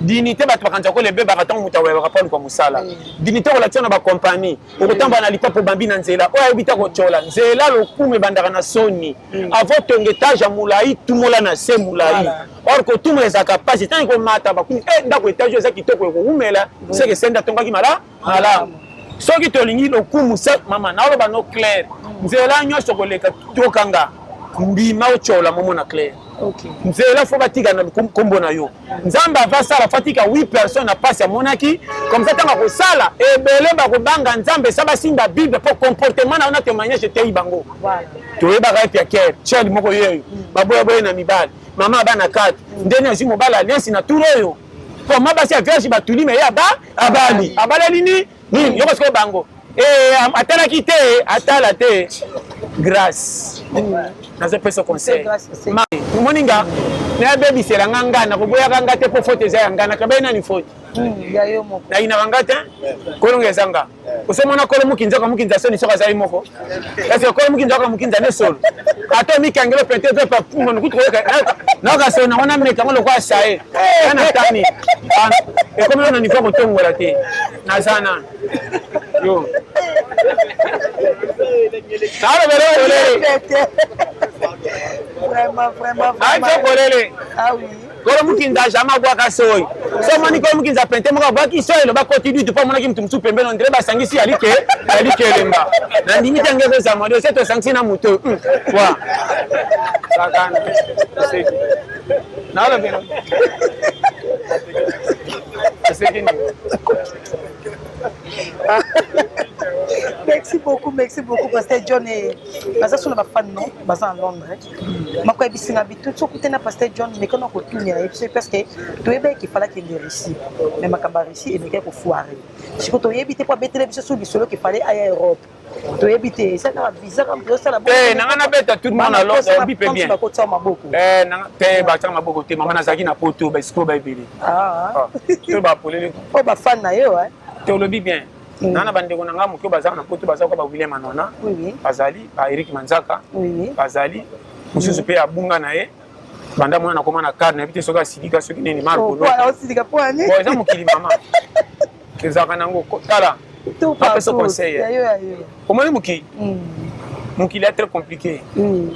dignité bato bakanisa kola ebebaka ntango moto aweyaka mpo aluka mosala hmm. dignité okolakisa na bakompagnie okotambola na lipapo obambi na nzela oyo ayebi ta kotyola nzela lokumu ebandaka na soni hmm. avant tonga etage ya molai tumola na se molai or kotumola ezalaka mpasi ntango ekomata bakumi e eh, ndako etage eza kitoko ekowumela seke sende atongaki mala malamu soki tolingi lokumu se mama naoloba no claire hmm. nzela nyonso koleka tokanga ndima otyola momona claire nzela fo batika na nkombo na yo nzambe ava sala fo atika 8 personnes na mpasi amonaki comme ça ntango akosala ebele bakobanga nzambe esa basimba bible mpo comportement na yo na témoignage eteyi bango toyebaka epi ya kere chel moko yeyo mm. baboyaboye na mibali mama bana 4 mm. ndeni azwi mobali alliance na tour oyo mpo ma basi ya vierge batuli me ye aba abali abaleli nini nini yoko sikoyo bango eh, atalaki te atala te grâce nazopesa conseil omoni nga nayabebisela nga nga nakoboyaka nga te mpo faute eza ya nga nakabai nani faute hmm, nayinaka nga te kolonga eza nga osomona kolo mukinza ka mukinza soni soki azali moko ese kolo mukinza ka mukinza nde solo ata omikangelo pete mpe papungo nokutu koyoka nayoka solo nango nameka yango lokola saye ya na tani ekomi na niveau kotongola te naza nanu yo nalobele kolele azo kolele kolo mukinza jamais abwaka soyi so omoni kolo mukinza pente moko abwaki soyi eloba koti dutu mpo amonaki motu mosusu pembeni ondire basangisi alike alikelemba nandimi te yango ekozala mode ose tosangisi na moto hmm, wa sakana nalobela Merci beaucoup, merci beaucoup, Pasteur John. Et baza sur ba fan non, baza en Londres. Mako yebisi nga bitu soki te na Pasteur John mais kana kotunela ye biso parce que toyebaki qu'il fallait akende Russie. Mais makambo ya Russie emekaki kofoire. Siko toyebi te po abetele biso sur lisolo qu'il fallait aya Europe. toyebi te eza kaka visa kaka moto osala te nanga nabeta tout le monde alors obi pe bien bakotia maboko eh nanga te batia maboko te mama nazalaki na poto ba escroc ba ebele ah, ah. to ba polele o ba fan na yo eh te olobi bien mm. nana bandeko na nga moke baza na poto baza kwa ba William Anona bazali ba Eric Manzaka bazali mosusu mpe abunga na ye banda mwana nakoma na carte nayebi te soki asilika soki nini marko oh, eza mokili mama ezalaka nango tala apesa conseil omoni mokili mm. mokili ya très compliqué mm.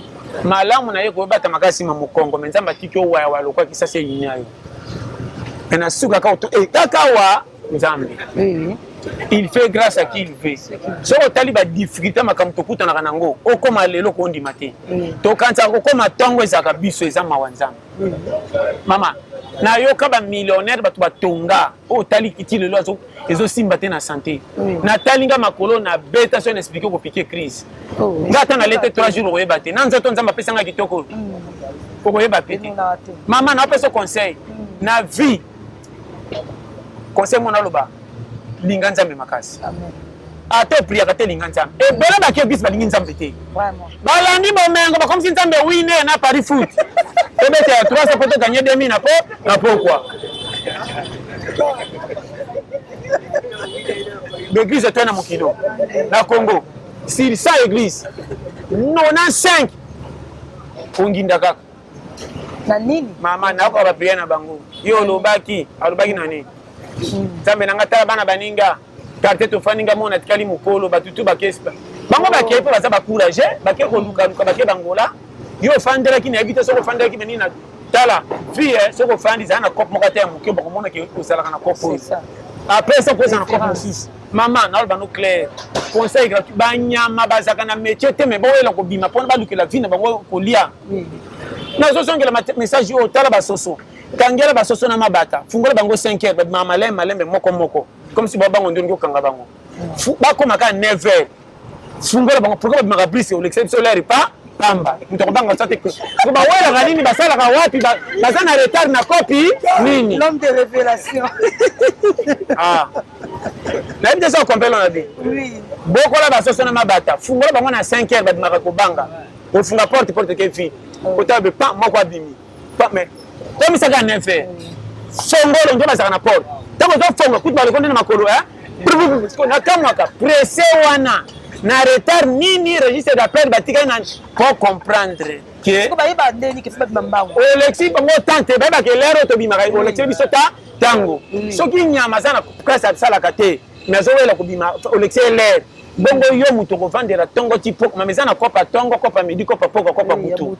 malamu na ye koyebata makasi ma mokongo me nzambe atiki owayawaya lokwa kisasi eyini yo me na suka kaka eh, kaka wa nzambe il fait grâce à qui il veut soki otali badifficulté makambo tokutanaka nango okóma lelo kondima te mm. tokanisaka kokóma ntongo ezalaka biso eza mawa nzambe mama nayoka bamillionnaire bato batonga oyo otali kiti lelo ezosimba te na sante mm. natali nga makolo na beta so na explike okopike crise oh. nga ata nalete 3 jours okoyeba te na nzoto nzambe apesa nga kitoko mm. okoyeba pe te mama napesa conseil mm. na vie conseil mona aloba linga nzambe makasi ata opriaka te linga nzambe ebele bake eglise balingi nzambe te balandi bomengo bakomisi nzambe wine na paris foot tobeta ya 300 po toganye 2000 na po na pokwa baeglise etoye na mokili na congo sur 100 église 95 onginda kaka na nini mama nayoka bapriere na bango yo olobaki alobaki na nini hmm. nzambe na nga tala bana baninga quartier tofandi nga mona tikali mokolo bato tu bakesi bango bakei mpo baza bacourage bake kolukaluka bake bangola yo ofandelaki nayebi te soki ofandelaki menini na tala fille eh, soki ofandi zala na cope moko ata ya moke bakomona ke ozalaka na cope oyo après soki ozala na cope mosusu mama naloba no claire conseil gratuit banyama bazalaka na métier te mais bawela kobima mpona balukela vie na bango kolia nazozongela message oyo tala basoso kangela basoso na mabata fungola bango 5 heures babimaka malembe malembe moko moko comme si babango nde olingi okanga bango bakoma kaka 9 heures fungola bango pourquoi babimaka brise olekisa biso lere pa Pamba moto akobanga sa te. So bawelaka nini, basalaka wapi, baza na retard na kopi nini? L'homme de révélation. Ah, nayebi te so okompelo na bi bokola basoso na mabata, fungola bango na 5 heures, babimaka kobanga ofunga porte, porte ke vide, otala be pa moko abimi pa, mais komisaka 9 heures, fongolo nde bazalaka na porte. Ntango ozofonga kutu baleko nde na makolo nakamwaka presse wana na retard nini, registre d'appel batikali na po comprendre ke bayeba ndeni ke babima mbango. Olexi bango tante bayebaka elere oyo tobimaka, olexi biso ta ntango. Soki nyama aza na place asalaka te, mais azowela kobima, olexi elere bongo. Yo moto okovandela ntongo ti poko, mama, eza na kopa ntongo, kopa midi, kopa poko, kopa butu.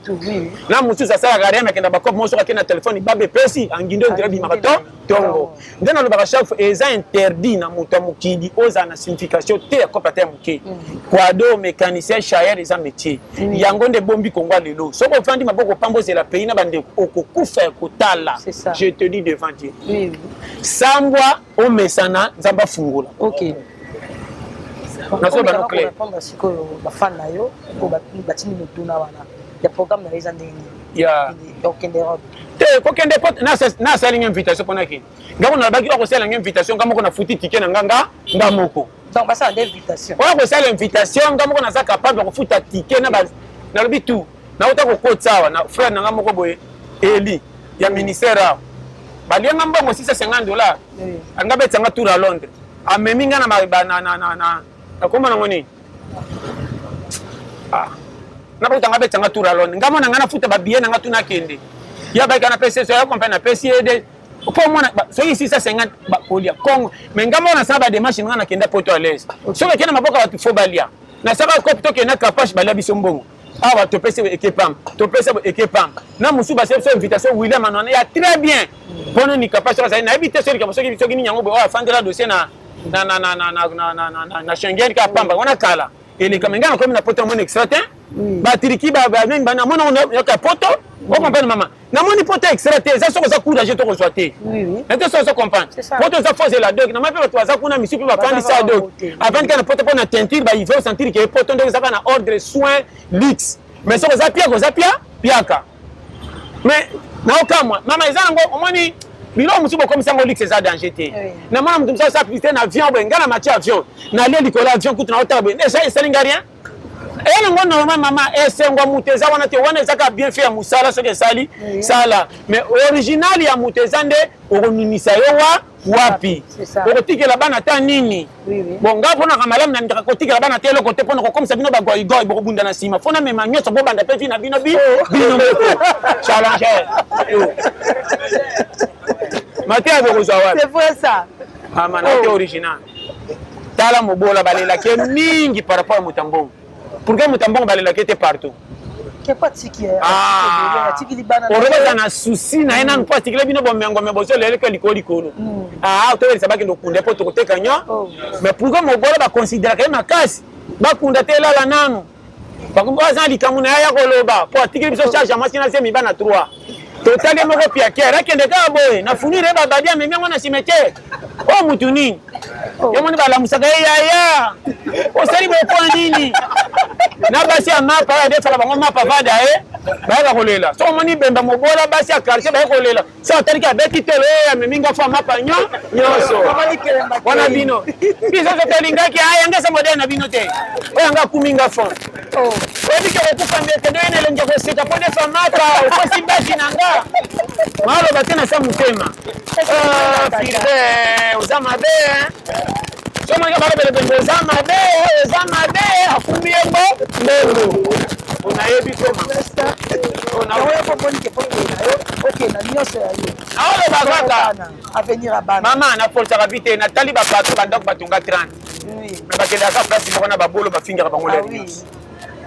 Na mosusu asalaka rien, akenda bakope moko, soki akende na telefone babe epesi angindo ndire abimaka to ntongo. Nde nalobaka chaque fois, eza interdit na moto ya mokili ozala na signification te ya kope ata ya moke. Quado, mécanicien, chayer, eza métier. Yango nde ebombi Kongo ya lelo. Soki ofandi maboko pamba, ozela pays na bandeko, okokufa ya kotala. Je te dis devant Dieu, sambwa omesana, Nzambe afungola. Nazoba no clair. Répondre sikoyo bafan na yo oyo batindi motuna wana ya programme na yo, eza ndenge nini? Ya Okende Europe? Te, kokende po nasali nga invitation mpona kende. Nga moko nalobaki, okosala nga invitation, nga moko nafuti ticket na nga, nga moko. Donc basala nde invitation? Oyo kosala invitation, nga moko naza capable ya kofuta ticket na nalobi tout. Nauta kokotisa awa na frère na nga moko boye, eli ya ministère awa, balianga mbongo 650 $. Anga betanga tour à Londres, amemi nga na nakoma nango nini, ah, nakotanga betanga tour à Londres. Nga mona nga nafuta babillet na nga tuna akende ya bayika, napesi so ya comprendre, napesi ye de po mona soki 650 kolia Congo. Mais nga mona nasala badémarche na nga, nakenda poto à l'aise. Soki akende maboko bato, fo balia. Nasala kope, tokende na Kapache, balia biso mbongo awa, topesi ekepam, topesi ekepam na mosusu, basali biso invitation. William anwana ya très bien mpo nini Kapache azali, nayebi te soki likambo soki nini yango boye oyo afandela dossier na Schengen kaka pamba wana kala elekama. Ngai nakomi na poto, namoni extra te, batiriki namoni yoka poto. Ocomprendre, mama, namoni poto extra te. Eza soki oza courage to kozwa te na te, soki ozo comprendre poto eza fozela dok. Namoni mpe bato baza kuna misu mpe bafandisa dok, avandi kaka na poto mpo na teinture baive sentir ke poto ndenge ezaka na ordre, soin, luxe. Mais soki oza piaka, oza pia piaka. Mais naokamwa, mama, eza nango omoni biloko mosusu bokomisa yango luxe, eza danger te. Namona moto mosusu asala publicité na avion boye, ngai na matie avion, nalie likolo ya avion kutu, naotala boye, esali nga rien. Eya nango normal, mama. Esengwa moto eza wana te, wana eza kaka bien fait ya mosala. Soki esali sala, mais original ya moto eza nde okonunisa yo wa wapi, okotikela bana ata nini. Bon, nga mponaka malamu nalingaka kotikela bana te eloko te, mpona kokomisa bino bagoigoi bokobunda na nsima. Fo namema nyonso, bobanda mpe vi na bino bino moko. Challenger mateya bokozwa wapi? C'est vrai ça. Mama, na te original. Tala mobola balelaki ye mingi par rapport ya moto ya mbongo. Pourquoi moto ya mbongo balelaki ye te partout? Oroba na souci na ye nanu mpo atikile bino bomengo, me bozoleleka likolo likolo. Toyelisa bakende okunda mpo tokoteka nyo. Mais pourquoi mobola baconsidéraka ye makasi, bakunda te, elala nanu, aza na likambo na ye ya koloba mpo atikili biso charge ya mwasi na zemi, bana 3, totali moko piakere akende kaka boye na funire, babadi amemi yango na cimetière. Oyo mutu nini? Yo moni balamusaka ye, yaya, osali boye nini? Na basi ya mapa oyo adefala bango mapa vada ye, bayaka kolela. Soki omoni bemba mobola, basi ya quartier baye kolela. So ataliki, abeti tolo oyo amemi nga fo mapa nyonso wana. Bino biso so tolingaki ayanga eza modele na bino te. Oyo anga akumi nga fond, oyebi ke kokufa ndeke do ye na elongi ya koseka mpo defa mapa okosi basi na nga maloba te na sa motema. Filbe oza mabe, somonika balobele bembe oza mabe, oza mabe, akumbi ye mbo mbongo onayebi koma. Okenda nyonso ya yo. Aoloba kaka. Avenir ya bana. Mama, nafolisaka vi te. Natali bapato bandako batonga 30, mais bakendaka place moko na babolo, bafingaka bango lere nyonso.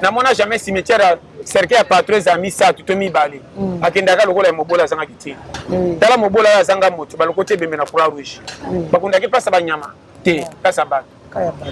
Namona jamais cimetière ya cercueil ya patron eza misato to mibale. Akendaka lokola ya mobola azangaki te. Tala mobola oyo azanga moto, balokoti ebembe na Croix Rouge, bakundaki place ya banyama te, place ya bato.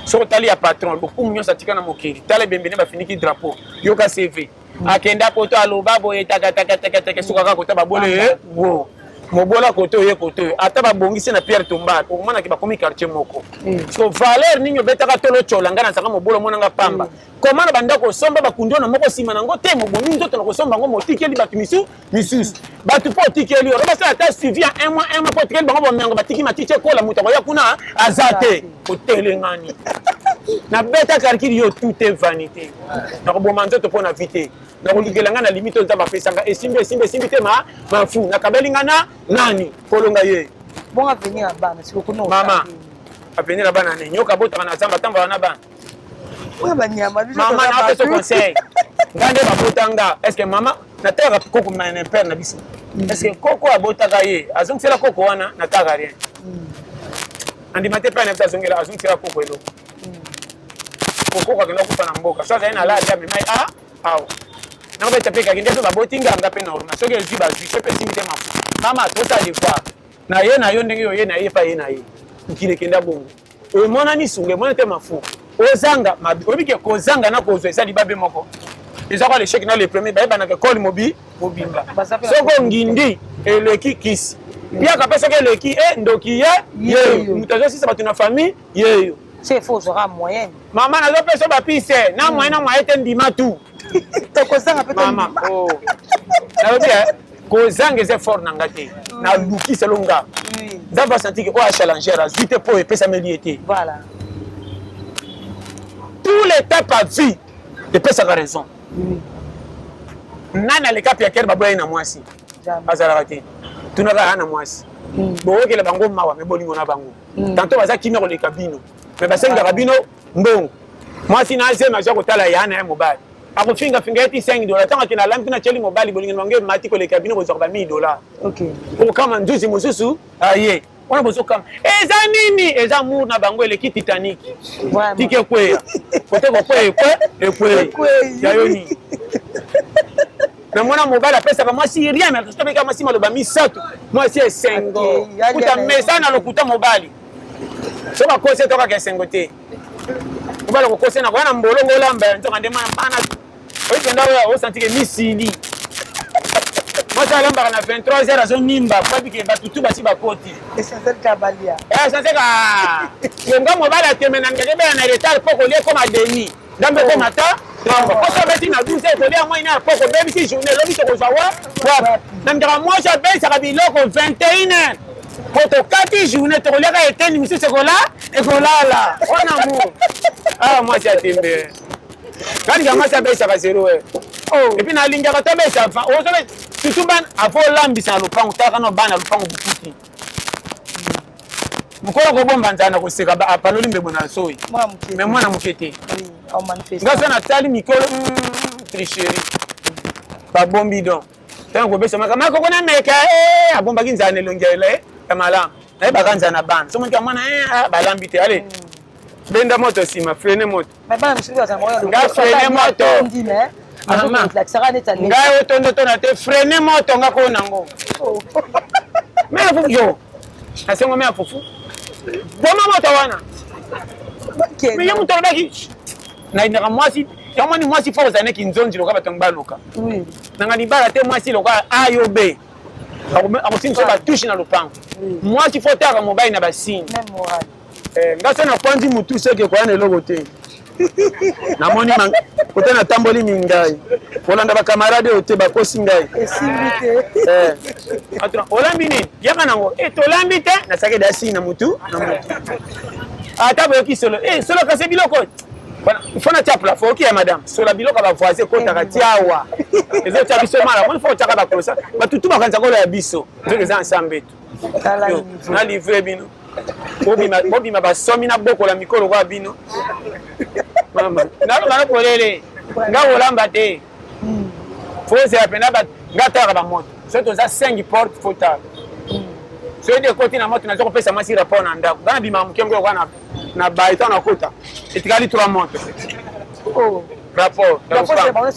Soki otali ya patron, lokumu nyonso atika na mokili, tala ebembe nde bafiniki drapeau. Yoka CV, akenda poto, aloba boye takatakatakatak, soki kaka kota babole wo. Mobola kote oye kote oyo, ata babongisi na pierre tombale, okomonaki bakomi quartier moko. So valeur nini obetaka tolo tyola ngai nazalaka mobola, omonanga pamba. Koma na bandako osomba bakundi na moko nsima nango te, mobomi nzoto na kosomba yango, motikeli bato misusu bato mpo otikeli yo basala ata suivi ya un mois, un mois mpo otikeli bango bomengo, batiki matiti ekola, moto akoya kuna aza te. Otelengani nabeta calcul yo, tout est vanité. Nakoboma nzoto mpo na vie te, nakolukela ngai na limite oyo Nzambe apesanga. Esimbi, esimbi, esimbi te, ma mafu nakabeli ngai na nani kolonga ye. Bongo avenir ya bana sikoyo kuna? Mama, avenir ya bana ne nyoka abotaka na zamba, atambolaka na bana. Oyo banyama. Mama, napesa conseil, nga nde babota nga. Est ce que mama natalaka koko na père na biso? Est ce que koko abotaka ye azongisela koko wana? Natalaka rien, andima te. Père na biso azongela, azongisela koko eloko. Koko akenda kufa na mboka, so azali na lali, amema ye a awa nakobeta mpe kaki nde mpe baboti nganga mpe normal. Soki ezwi, bazwi, so mpe esimbi te, mafu. Mama, tosala devoir na ye na yo ndenge oye na ye epa ye na ye. Mokili ekenda bongo, emonani sunga, emonani te, mafu. Ozanga mabe, oyebi ke kozanga na kozwa eza libabe moko, eza kwa l'échec na le premier bayebanaka ekole mobi mobimba. Soki ongindi eleki kisi piaka mpe soki eleki e ndoki ye yeyo, moto azosisa bato na famille yeyo. C'est faut ozwaka moyenne. Mama, nazopesa bapise na moyen na moyen te, ndima tu. Tokozanga mpe. Mama, oh. Nalobi kozanga eza effort na nga te, naluki selo nga. Nzambe asanti ke oyo achallenger azwi te mpo epesameli ye te. Tout l'étape à vie epesaka raison. Nani aleka piakere baboya ye na mwasi? Azalaka te. Tunaka ya na mwasi, boyokela bango mawa, me bolingo na bango tantôt baza kimia koleka bino, me basengaka bino mbongo. Mwasi na azema aza kotala ya na ye mobali, akofingafinga ye ti 5 dollar. Ntango akende alambi kuna, atyeli mobali, bolingo na bango emati koleka bino bozwaka ba 1000 dollar. Okokama nzuzi mosusu aye wana, bozokama eza nini? Eza amour na bango eleki Titanic, tiki ekweya kote kokweya, ekwe ekwei ya yo nini? Namona mobali apesaka mwasi rien, mais akositobeka mwasi maloba misato, mwasi esengo kuta mesa na lokuta. Mobali so bakosi etokaka esengo te. Mobali akokosi na koya na mbolongo, olamba nzoka nde bana oyikenda oyo osantike misili. Mwasi alambaka na 23 heures, azonimba po abike bato tu basi bakoti. Essentiel ka balia. Essentiel ka yonga. Mobali ateme na ngeke bela na retard mpo kolia ekoma demi ndambe, ekoma ta ntongo poso obeti na 12 heures, kolia mwa ina po kobebisi journée. Elobi tokozwa wa wapi? Na ndaka mwasi abebisaka biloko 21 heures po tokati journée, tokoliaka eteni misusu ekola ekolala wana amour. Awa mwasi atembe kaninga, mwasi abebisaka 0 heure. Et puis nalingaka to abebisa avant, surtout bana, avant olambisa na lopango, talaka na bana lopango bukuti. Mokolo kobomba nzala na koseka, apaloli mbebo na soi, mais mwana moke te. Nga so natali mikolo tricherie, babombi don. Ntango kobesa makoko na meka, abombaki nzala na elongi ya malamu. Nayebaka nzala na bana, so monika mwana balambi te, ale benda moto nsima, freine moto. Nga freine moto, ngai otondo tona te, freine moto nga ko nango me yo nasengo me ya fufu, boma moto wana. Me ye moto alobaki nalingaka mwasi yamoni mwasi fo kozala neki nzonzi loka bato baluka nanga libala te. Mwasi loka a yo b akosimisa batushe na lopango. Mwasi fo otaka mobali na basigne. Nga so nakwandi mutu seke koya na eloko te. Namoni kote natamboli mingai kolanda bacamarade oyo te, bakosi ngai. Olambi nini? Yaka nango. Tolambi te, nasaki dasi na mutu na mutu. Ata boyoki solo, solo kasi biloko fo natia plafond. Oki ya madame, sola biloko ya bavoisin ekotaka ti awa, ezotia biso mala moni. Fo otiaka bakrosa, batutu bakanisa kolo ya biso, nzoki eza ensemble. Etu na livre bino, bobima basomi na bokola mikolo kwa bino. Mama, naloba na polele, nga kolamba te, fo ozela mpena. Nga talaka bamoto, soki toza 5 porte, fo tala soki ekoti na moto. Naza kopesa mwasi rapport na ndako. Nga nabimaka moke moke kwa na baye. Ntango nakota, etikali 3 moto, rapport. Po bango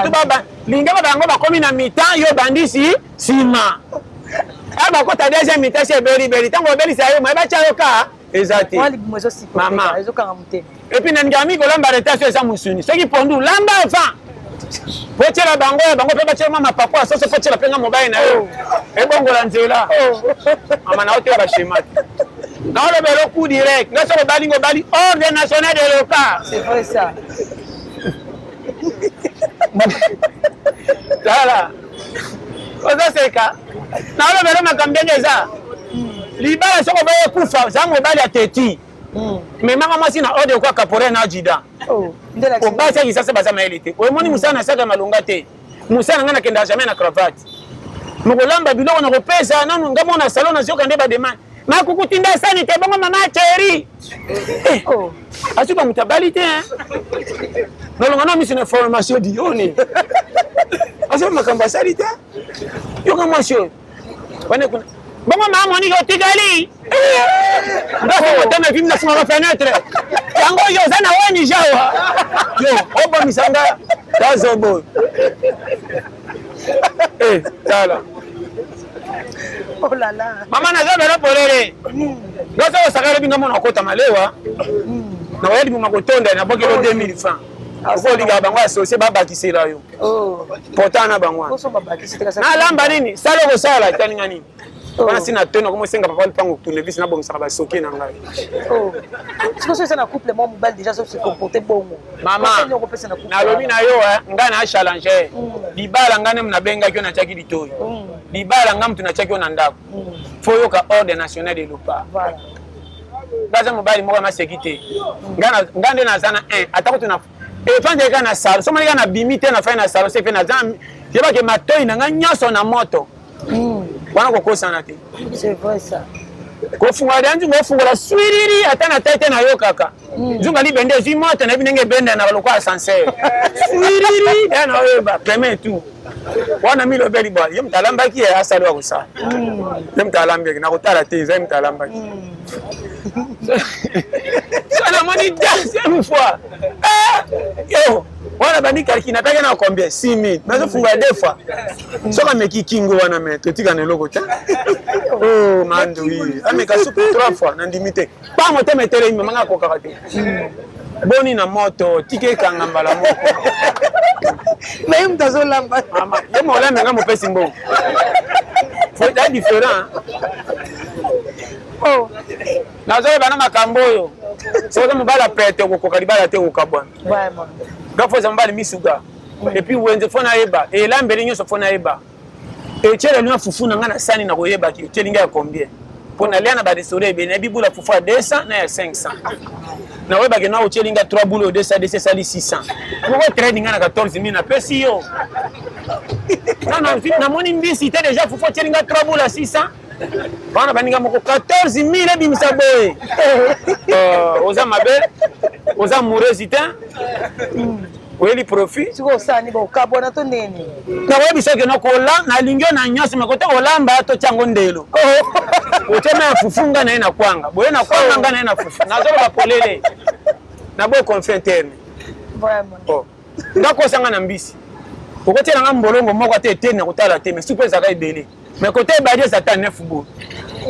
tu lingaka bango bakomi na mi-temps, yo bandisi nsima a bakota deuxième mi-temps, si ebelibeli. Ntango obelisa yo, moye batya yo ka eza te, mama. Et puis nalingaka mingi kolamba retard. So eza mosuni, soki pondu, lamba avant. Botiela bango ya bango mpe batiela mwa mapapu ya soso mpo tiela mpe nga mobali na yo. Oh. Ebongola nzela. Oh. Mama na oteya bashema te. Naoloba eloko direct. Nga soki obali ngo obali ordre national de l'OPA. C'est vrai ça. Tala. Ozoseka. Naoloba eloko makambo ndenge eza. Libala soki oboyi ekufa, za mobali ya teti. Memaka mwasi na ordre kwa caporal na adjudant. Oh, po basi ya kisasa baza mayele te omoni mosala na saka malonga te mosala na ngai nakendaka jamais na cravate mokolamba biloko na kopesa nanu nga mona salon nazoyoka nde bademande makukutinda sani te bongo mama cheri eh, oh. asuka moto abali te nalonga na miso na formation dioni azoba makambo asali te yoka mwasi oyo wana kuna bongo maa monike otikali ndako motema evimi na fungaka fenetre yango yo oza na wani jawa yo obomisa nga tazobo eh, tala Oh là là. Mama naza bela polele. Ngaza osakala binga mona okota malewa. Na oyali buma kotonda na bokelo 2000 francs. Okolinga bango associé babakisela yo. Oh. Pota na bango wana. Nalamba nini? Sala okosala etali nga nini? Oh. Wana si na teno komosenga papa lupango tournevis nabongisaka basoke na ngai. Oh. Sikoyo eza na couple mwa mobali déjà se comporter bongo. Mama, nalobi na yo eh, ngai na challenger. Libala ngai nde nabengaki yo natiaki litoi. Libala ngai moto natiaki yo na ndako. Faut yoka ordre national de l'OPA. Voilà. Ngai aza mobali moko ya maseki te. Ngai nde naza na 1 ata kutu na efandeli kaka na salon soki omoni kaka nabimi te nafandi na salon sepe naza yebake matoi na ngai nyonso na moto wana kokosana te. C'est vrai ça. Kofungola deya nzungu ofungola swiriri ata na tai te nayokaka nzungu libende ezwi moto nayebi ndenge ebendanaka lokola ascenseur swiriri deya naoyeba premier tour wana milobeli bwa ye moto alambaki ye asali wa kosala ye moto alambaki nakotala te eza ye moto alambaki so namoni deuxième fois eh, yo wana bandi calcul napaki na combien 6000 nazofungola deux fois soki ameki kingo wana me totika na eloko te oh mandui ameka supu trois fois nandimi te pa motema etelemi mama nga akokaka te boni na moto tika ekanga mbala moko Mais ye moto azolamba. Mama, ye molami nga mopesi mbongo faut être différent. Oh. Nazoyeba na makambo oyo soki oza mobali ya pete okokoka libala te okokabwana. Vraiment. Nga faut oza mobali misuka et puis wenze faut nayeba elambeli nyonso faut nayeba etiela lino fufu na nga na sani na koyebaki otieli nga ya combien mpo nalia na barestaurant ebele nayebi bula fufu ya 200 na ya 500 nakoyebaki na otieli nga 3 bula 200 200 esali 600 moko trade nga na 14000 napesi yo namoni mbisi te deja fufu otieli nga 3 bula 600 wana baninga moko 14000 ebimisa boye oza mabe oza amoureuse te oyeli profit sikoyo osala nini bokabwana to ndenge nini nakoyebisa ke nakola nalingi yo na nyonso me kote kolamba totya yango ndelo otya mai ya fufu nga na ye na kwanga boye na kwanga nga na ye na fufu nazoloba polele na boye conflit interne vraiment nga kosa nga na mbisi okotyela nga mbolongo moko ata eteni na kotala te mais supu ezalaka ebele mais kote ebadi eza ata neuf boye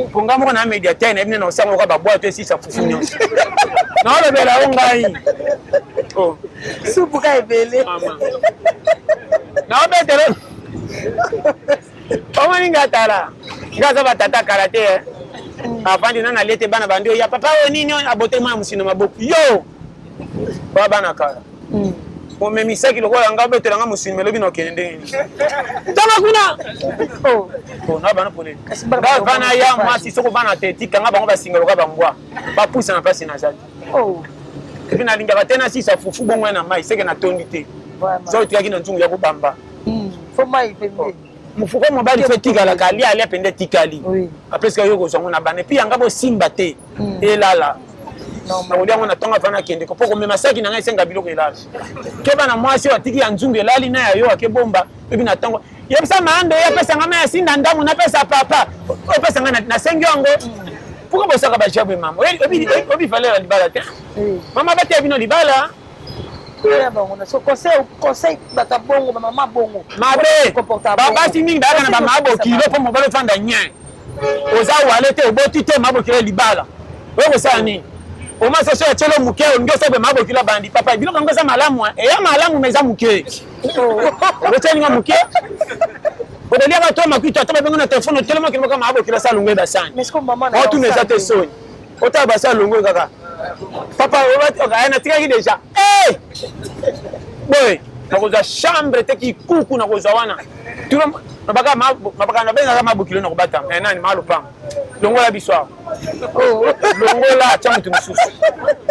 mpo nga moko na médiateur nayebi nde na osango lokola babwato esisa fufu nyonso naolobela yo ngai oh. Supu ka ebele. Naobetelo omoni nga tala nga aza batata kala te eh. Avandi na nalie te bana bandi oya papa oyo nini oyo abote mwana mosino maboko yo ba bana kala omemisaki lokola nga obetela nga mosuni melobi na okende ndenge nini tanga kuna Oh. Oh, na bana polele Kasi bana nga bango bana ya bango mwasi soko bana te tikanga bango basinga lokola bambwa bapusa na place naza te Oh. epuis nalingaka te nasisa fufu bongo ya na mai seke natondi te Vraiment. soki otikaki na nzungu ya kobamba Faut mai pembeni. mofuko mobali fo etikalaka alia alia mpenza etikali Oui. apesika yo kozwa yango na bana epuis yanga bosimba te elala nakolia yango na ntongo afana akende ko mpo komema saki na ngai esenga biloko elala ke bana mwasi oyo atiki ya nzungu elali na ya yo akebomba epi na ntongo yebisa maando ye apesa ngai mai asinda ndambo napesa papa opesa ngai nasengi yango pourquoi bosaka bajabe mama oyebi valeur ya libala te mama bateya bino libala Ya bango na so conseil conseil bato ya bongo ba mama bongo mabe Comporter bongo. babasi mingi bayaka na bamama bokilo mpo mobali ofanda nyen oza wale te oboti te mama bokilo libala oyo kosala nini? Omasa so atielo moke, olingi osala mama bokilo abandi. Papa, biloko yango eza malamu, eya malamu mais eza moke. Otialinga moke. Okoliaka to makuta ata babengo na telefone otelemaki moko mama bokilo asala longo ebasani. Otuna eza te soni. Otala basi alongo kaka. Papa, natikaki deja. Boye, nakozwa chambre te kikuku nakozwa wana. Mabaka nabengaka mabokilo na kobatama. Nani malopango. Longola biso awa. Longola atya moto mosusu.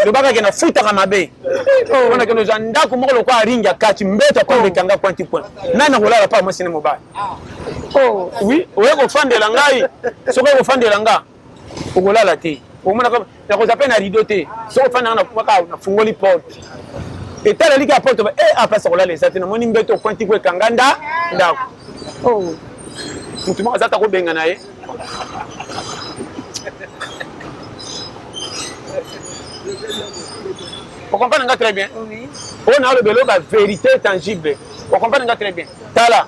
Lobaka ke nafutaka mabe. Mpona kende ozwa ndako moko lokola ringi ya kati mbeto akombe ekanga point point. Nani akolala pa mwasi na mobali? Oui, oye kofandela ngai. Soki oye kofandela nga, okolala te. Omonaka nakozwa mpe na rideau te. Soki ofandanga na nafungoli porte. Etaleli kaka porte, eh apasa kolala eza te. Namoni mbeto pointi ko ekanga nda ndako. Motu moko aza ta kobenga na ye. Okomprendre nga très bien? Oui. Oyo na olobela ba vérité tangible. Okomprendre nga très bien. Tala.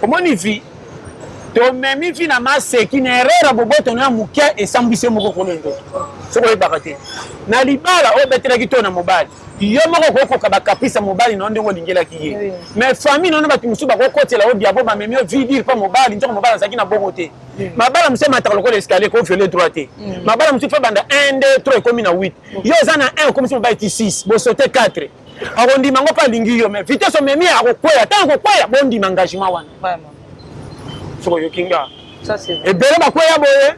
Omoni vie tomemi vi na maseki na erreur ya boboto na ya moke esambwisi yo moko kolo ndoto soki oyebaka te na libala oyo obetelaki to na mobali yo moko okokoka bakaprisa mobali na yo ndenge olingelaki ye mais famille na yo na bato mosusu bakokotela yo diabo bamemi yo vie dure mpo mobali nzoko mobali azalaki na bongo te. Mabala mosusu emataka lokola escalier ko viole droit te. Mabala mosusu fo banda 1 2 3 ekomi na 8. Yo oza na 1 okomisi mobali ti 6 bosote 4 akondima ngo mpe alingi yo mais vitesse omemi akokweya ntango akokweya bondima engagement wana. Soki oyoki nga ebele bakweya boye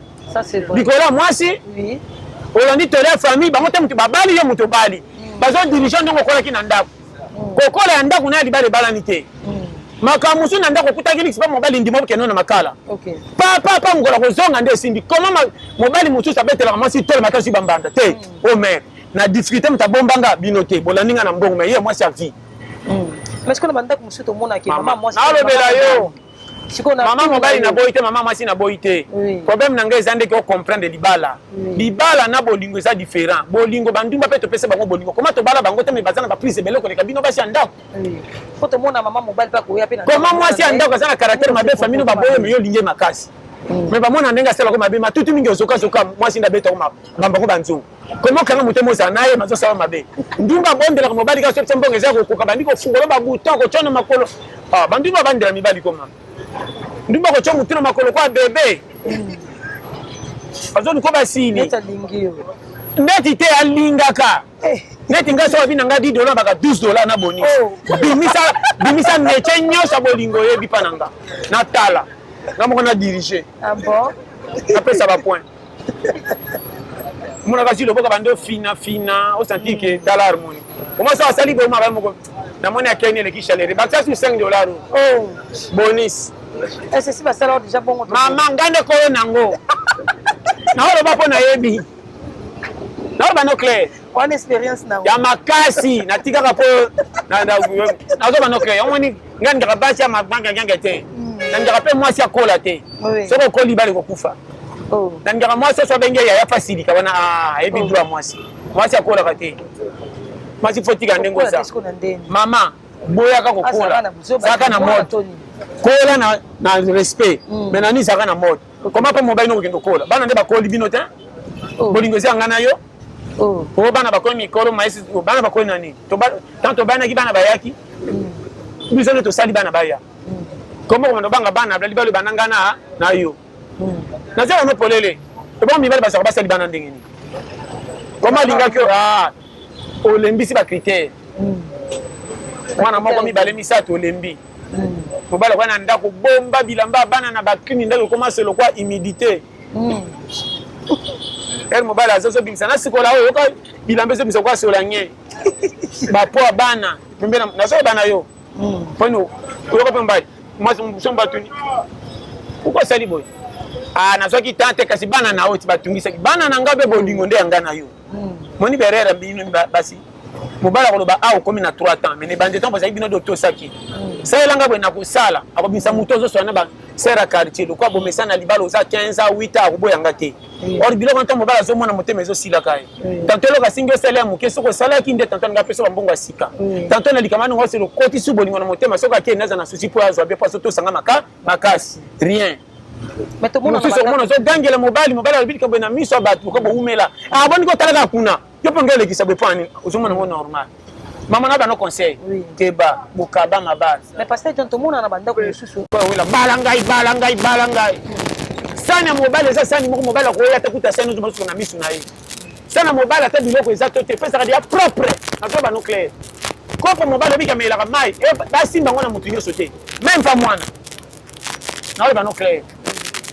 likolo ya mwasi olandi toli ya famille bango te moto babali yo moto obali bazodirige ndenge okolaki na ndako kokola ya ndako na ya libala ebalani te. Makambo mosusu na ndako okutaki liksi mpo mobali ndima okende na makala papa pa mokolo kozonga nde esimbi koma mobali mosusu abetelaka mwasi tolo makasi bambanda te. O mare na difficulté moto abombanga bino te bolandi nga na mbongo mais ye mwasi ya vie. Mais sikoyo na bandako mosusu tomonaki mama mwasi nalobela yo mama mobali naboyi te, mama mwasi naboyi te. Problème na ngai eza ndenge ocomprendre libala. Libala na bolingo eza différent. Bolingo bandumba mpe topesa bango bolingo koma tobala bango te, mais baza na baprise ebele koleka bino basi ya ndako. Po tomona mama mobali mpe akoya mpe. Koma mwasi ya ndako aza na caractère mabe, famille no baboye me yo olingi ye makasi. Mais bamona ndenge asalako mabe matutu mingi ozokazoka mwasi nde abetako bambango banzungu. Koma okanga motema ozala na ye mazosala mabe. Ndumba abondelaka mobali kaka soki mbongo eza kokoka bandi kofungola babuton kotya na makolo. Bandumba bandela mibali koma. Ndumba kotya motu na makolo kwa bebe. Bazoluka basili. Ndeti te alingaka. Neti ngai soki na ngai 10 dollars baka 12 dollars na bonisi. Bimisa bimisa métier nyonso ya bolingo oyebi pa na nga. Natala. Nga moko na dirige. Ah bon? Napesa ba point. Omonaka si loboka bande ofina fina osanti ke tala harmonie. Omasa asali boye maka moko namoni akeni eleki chaleur bakisa su 5 dollars. Bonus. Est-ce basala déjà bongo? Mama ngai nde koyo nango. Naoloba mpo nayebi. Naoloba no clair. Wana expérience na ya makasi natikaka mpo nazoba no clair. Omoni ngai ndaka basi ya magangaganga te. Nandaka mpe mwasi akola te. Soki okoli bale kokufa. Nandaka mwasi oso abenge yaya fasilika wana ayebi droit mwasi. Mwasi akolaka te. Mwasi fo tika ndenge oza. Mama boyaka kokola. Zaka na mode. Kola na respect. Mais nani zaka na mode. Koma mpe mobali nokokende kokola. Bana nde bakoli bino te. Bolingo eza nga na yo. Po bana bakoli mikolo maesi bana bakoli na nini? Tant tobanaki bana bayaki. Biso nde tosali bana baya. Koma komanda banga bana libala bana nga na yo. Naza wana polele. Ebongo mibali bazalaka basali bana ndenge nini? Koma alingaki olembisi ba critères. Mwana moko mibale misato olembi. Mobali akoya na ndako bomba bilamba bana na bakrimi ndako ekoma se lokwa humidité. Ere mobali azozobimisa na sikola oyo yoka bilamba ezobimisa kwa sola nye. Bapo ya bana pembe nazoyeba na yo. Poni oyoka mpe mobali mwasi mosusu batuni pourquoi osali boye? Ah nazwaki temps te kasi bana na yo ti batungisaki bana na ngai mpe bolingo nde ya ngai na yo. Moni berere bino basi mobali akoloba a okomi na 3 ans mais ne bande temps bazali bino do tosaki. Salela ngai boye nakosala akobimisa moto ozoswana na basere ya quartier lokola bomesa na libala oza 15 ans 8 ans akoboyanga te. Or biloko ntango mobali azomona motema ezosilaka ye. Tanto eloko asingi osala ya moke soki osalaki nde tanto alinga apesa bambongo ya sika. Tanto na likama ningo osela okotisi bolingo na motema soki akei naza na souci mpo azwa be mpo azotosanga makasi rien. Mosusu okomona ozogangela mobali, mobali alobi likambo na miso ya bato ko bowumela. Ah boni kotalaka kuna. Yo mpe ngai olekisa boye mpo na nini? Ozomona yango normal. Mama na bano conseil keba bokaba mabala. Mais pasteur John, tomona na bandako mosusu. Wela bala ngai, bala ngai, bala ngai. Sani ya mobali eza sani moko mobali akoya ata kuta sani ozo na misu na ye. Sani ya mobali ata biloko eza to te, pesaka deja propre. Nazo bano clair. Kopo mobali obika amelaka mai, basimba yango na motu nyonso te. Même pas mwana. Nazo bano clair.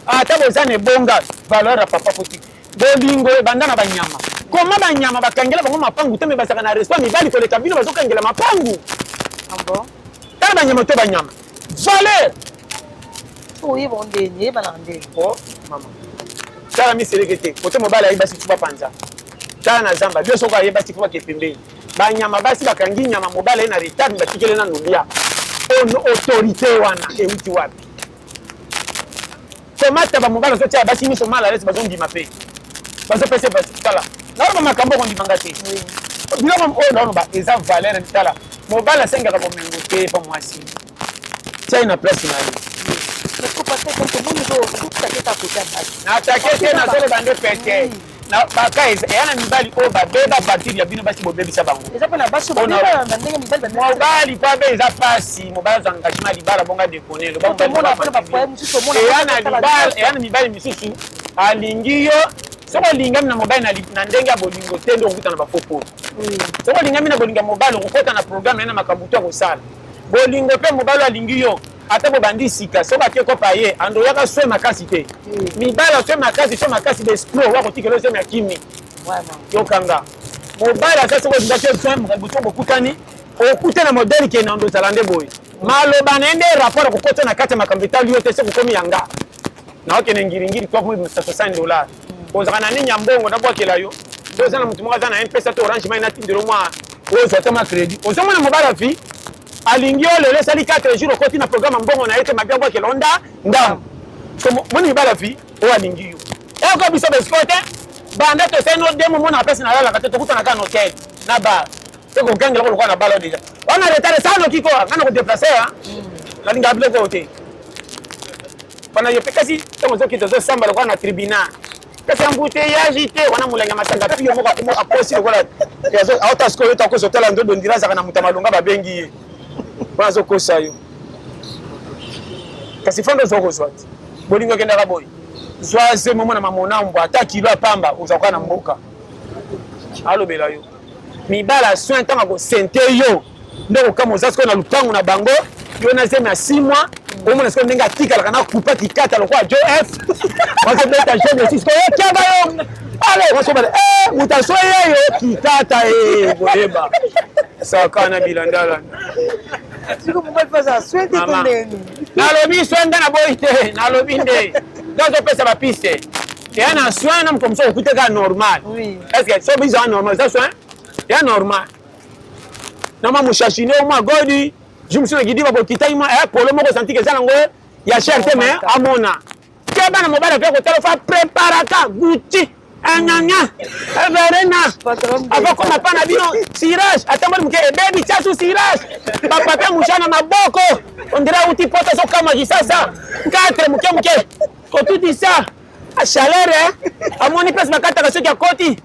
Ata boza na ebonga valeur ya papa foti. Bolingo ebanda na banyama. Koma banyama bakangela bango mapangu te, me bazalaka na respect mibali koleka bino bazokangela mapangu. Ah bon? Tala banyama to banyama. Valeur. Oyeba ndeni, eyebana ndeni. Oh, mama. Tala miseleke te. Kote mobali ayebi basi tuba panza. Tala na zamba, bio soko ayebi basi fuba ke pembeni. Banyama basi bakangi nyama mobali aye na retard batikele nanu lia. Ono autorité wana euti wapi? Komata ba mobali azotia basi miso mal à l'aise, bazondima mpe bazopesa basi. Tala, naoloba makambo okondima nga te. Biloko oyo naoloba eza valeur. Tala, mobali asengaka bomengo te pa mwasi, tia na place na ye. Natake te, nazoloba nde pete baka eya na mibali oyo babeba partir ya bino basi bobebisa bango. Mobali po abe eza pasi, mobali azwa engagement ya libala bonga dekone eya na mibali misusu alingi yo. Soki olingami na mobali na ndenge ya bolingo te, nde okokuta na bafopo. Soki olingami na bolingo ya mobali, okokota na programme ye na makambo to akosala bolingo. Mpe mobali alingi yo, ata bobandi sika, soki ake kopa ye ando oyaka swe makasi te. Mibali aswe makasi, swe makasi baescroc wakotikela ozemi ya kimi yokanga. Mobali aza soki olingaki ozwa moto, bokutani, okute na modele ke na ozala nde boye, maloba na ye nde rapport akokota na kati ya makambo etali yo te. Soki okomi yanga naokende ngiringiri 60 $, ozalaka na nini ya mbongo nabwakela yo to oza na motu moko aza na Mpesa to Orange Money, natindelo mwa ozwa ta mwa crédit. Ozomona mobali avi alingi yo lelo, esali 4 jours okoti na programme mbongo na ye te, mabi abwakela o nda ndambo. Moni mibali avi oyo alingi yo, eko biso besiko te. Banda tosali no demo, mona place nalalaka te, tokutana kaka na hotel na bar te, kogangela ko lokola na bala déjà wana retard esala noki ko nga na kodéplacer. Nalingaka biloko oyo te wana yo mpe. Kasi ntango ozokita, ozosamba lokola na tribunal, kasi embouteillage te wana, molangi ya masanga pio moko akosi lokola aota. Sikoyo yo takosi otala ndodo ndira azalaka na moto ya malonga, babengi ye wana azokosa yo. Kasi fanda, ozwa kozwa te. Bolingo ekendaka boye: zwa zemo, mona mamonambwa, ata kilo ya pamba, ozwa kaka na mboka. Alobela yo mibala soin ntango akosente yo nde kokama. Oza sikoyo na lupango na bango, yo na zemi ya 6 mois, omona sikoyo ndenge atikalaka na kupa kikata lokola jo f bazobeta jeune esi sikoyo otyaka yo ale wasobala moto aso yeyo kikata e boyeba saka na bilandalanda. Nalobi soin nde naboyi te, nalobi nde nde azopesa bapiste eya na soin na moto mosusu okute kaka normal. Est ce que so biso ya normal eza soin ya normal na mwa moshashine o mwa godi jour mosusu na gidi babokitaki mwa polo moko santike eza nango ya cher te, mais amona ke bana mobali ape kotala fa préparaka Gucci anyanya verena akokoma pa na bino cirage atamboli moke ebebi, tia su cirage, bapapier mouchoir na maboko, ondire auti poto, azokamwa kisasa 4 moke moke kotutisa chaleur, amoni place bakataka soki akoti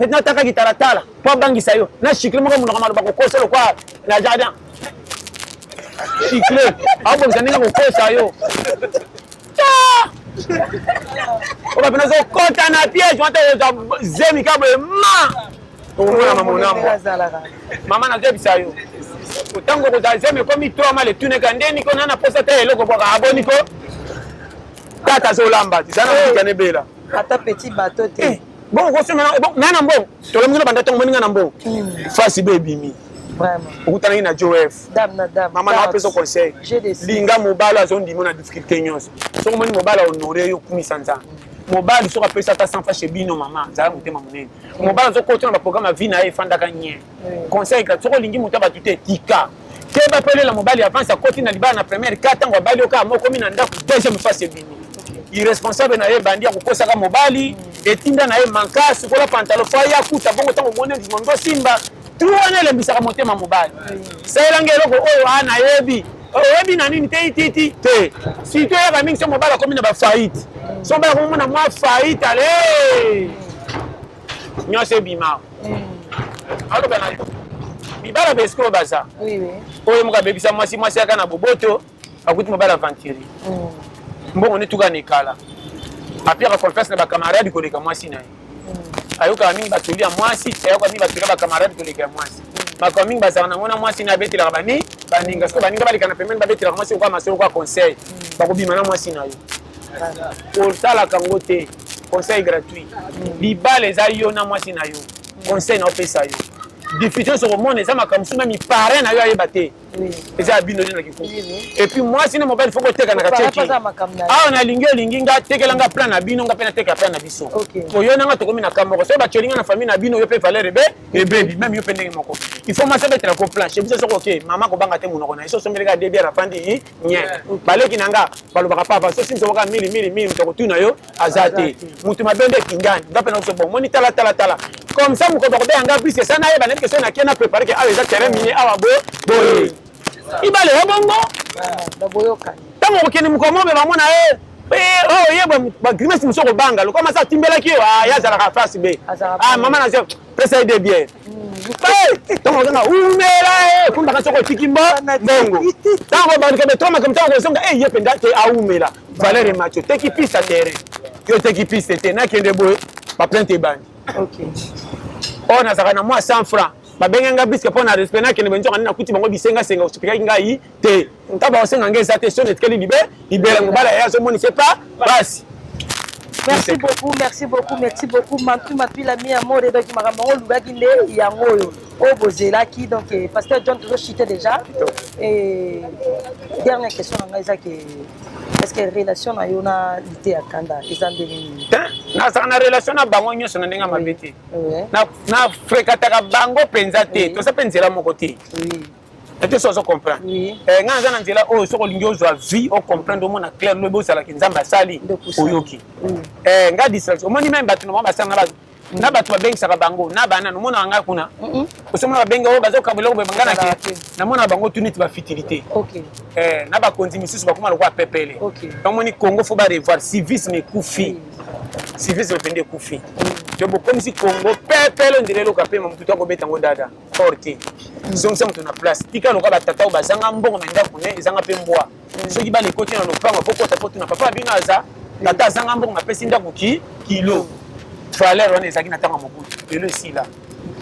nataka kitalatala mpo abangisa yo na chicle moko monoko maloba kokosa lokwa na jardin chicle, abongisa ndenge kokosa yo oyo bapena ozokɔta na piège wana. Ozwa zemi ka boye ma okomona mamonambo. Mama, nazoyebisa yo, ntango kozala zemi ekomi to male tuneka ndeni ko nana posa te eloko bwaka aboni ko tata azolamba eza na mokika nebela. Ata petit bateau te. Bon, okosema nga na mbongo tolomingi na banda ntongo moninga na mbongo fasi be ebimi, okutanaki na Joef. Mama, na apesa conseil: linga mobali azondima na difficulté nyonso. Soki omoni mobali ahonore yo, kumisa Nzambe. Mobali soki apesi ata 100 fashe bino, mama, zala motema monene. Mobali azokota na baprogramme ya vie na ye, efandaka nye. Conseil: soki olingi moto ya bato te, tika te bapelela mobali avance. Akoti na libala na première ka ntango abali yo kaka mokomi na ndako, deuxième face ebimi, irresponsable na ye ebandi ya kokosaka mobali, etinda na ye manka sukola pantalon fo aya kuta bongo. Ntango omoni ndimo simba tu wana elembisaka motema mobali. Salelanga eloko oyo a nayebi, oyebi na nini te, ititi te. Surtout eyaka mingi so mobali akomi na bafaillite, so mobali akomona mwa faillite, ale. Nyonso ebima. Aloba na yo. Mibala ba escroc baza. Oyo moko abebisa mwasi, mwasi aka na boboto, akuti mobali aventurier. Mbongo ne tuka na ekala. Apiaka confiance na ba camarade koleka mwasi na ye. Ayokaka mingi batoli ya mwasi, ayokaka mingi batoli ya ba camarade koleka ya mwasi. Makambo mingi bazalaka nango na mwasi na abetelaka bani baninga. Soki baninga baleka na pembeni babetelaka mwasi lokola masolo lokola conseil, bakobima na mwasi na yo. Kosalaka yango te, conseil gratuit. Libala eza yo na mwasi na yo, conseil na opesa yo. Diffusion soki omona eza makambo mosusu meme parrain na yo ayeba te. Eza ya bino te na kikuku. Et puis mwasi na mobali faut koteka na kacheki. Awa nalingi olingi nga tekela nga plan na bino nga pe nateka plan na biso. Po yo na nga tokomi na kamoko. Soki batioli nga na famille na bino yo pe valeur ebe ebebi même yo pe ndenge moko. Il faut mwasi abetela ko plan. Chez biso soko okay, mama kobanga te monoko na ye. So sombeli ka deux bières afandi nye. Baleki na nga balobaka papa so simso kaka mili mili mili moto akotuna yo aza te. Mutu mabe nde kingani. Nga pe na so bon moni tala tala tala. Comme ça mokolo bakobenga nga bisi esa nayeba nayebi ke soki nakie na prépare ke awa eza terrain minier awa bo boye. Ibale ya bongo. Ntango okokende mokolo moko bamona ye oyo ye bagrimace mosusu okobanga lokola masa atimbelaki yo ye azalaka face b mama na pesa ye de bien ntango ozonga umela ye kumbaka soki otiki mbo mbongo ntango bandika betroma ntango kozonga ye mpenza te aumela valeur emati oteki piste ya terrain yo oteki piste te nakende boye baplainte ebandi oyo nazalaka na mwa 100 franc babengi nga biske mpo na respect nakende benzoka nde nakuti bango bisengasenga osipikaki ngai te ntango bakosenga ngai eza te soni etikali libe libela mobali aye azomonisa pa pasi. Merci beaucoup, merci beaucoup, merci beaucoup. Mantu Mapila mi amore donc makambo yango olobaki nde yango oyo oyo bozelaki donc pasteur John tozo chute déjà. Et dernière question na ngai eza ke est-ce que relation na yo na lite ya kanda eza ndenge nini? Nazalaka na relation na bango nyonso na ndenge ya mabe te. Na fréquentaka bango mpenza te, toza mpe nzela moko te. Ete so ozo comprendre. Ngai naza na nzela oyo soki olingi ozwa vie o comprendre omona clair lobi ozalaki Nzambe asali oyoki. Ngai distraction omoni meme bato na bango basala na bato babengisaka bango na banani omonaka ngai kuna osomona babengi oyo bazokaba eloko boye ngai nake namona bango tu neti bafutilité na bakonzi misusu bakoma lokola pepele. Omoni Congo faut ba revoir civisme ekufi. Civisme mpenza ekufi. To bokomisi Congo pepele ondire eloko apema motu to akobeta yango dada. Or te zongisa moto na place tika lokola batata oyo bazanga mbongo na ndako ne ezanga mpe mbwa soki bana ekoti na lopango fo kota fo tuna papa bino aza tata azanga mbongo apesi ndako ki kilo valeur wana ezalaki na ntango ya Mobutu lelo esila.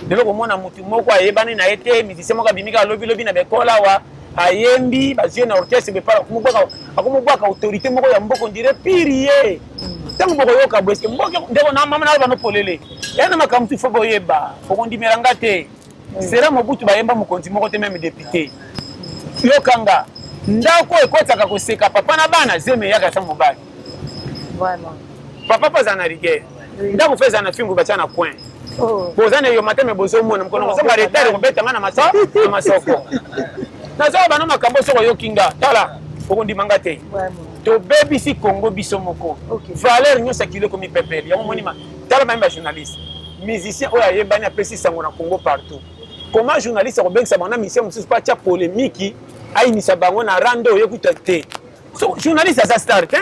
Lelo komona motu moko ayebani na ye te musicien moko abimi kaka lobi lobi na bekola awa ayembi bazwi ye na orchestre bepala akomobwaka autorité moko ya mboka ondire pire ye ntango bokoyoka boye eske mboka ndeko na mama na bano polele ya na makambo tu fo boyeba bokondimela nga te. Sera Mobutu bayemba mokonzi moko te meme député yokanga ndako ekotaka koseka papa na bana zeme eyaka ata mobali papa mpe azala na rigueur ndako mpe ezala na fimbu batia na coin boza na eyoma te me bozomona mokolo kozonga retard ekobeta nga na masoko nazoya bana makambo soki oyoki nga tala okondima nga te. Tobebisi Congo biso moko valeur nyonso ya kilo ekomi pepele yango moni tala bami ba journaliste musicien oyo ayebani apesi sango na Congo partout. Comment journaliste akobengisa bango na musicien mosusu mpo atia polémique ayinisa bango na rando oyo ekuta te. So, journaliste aza star te.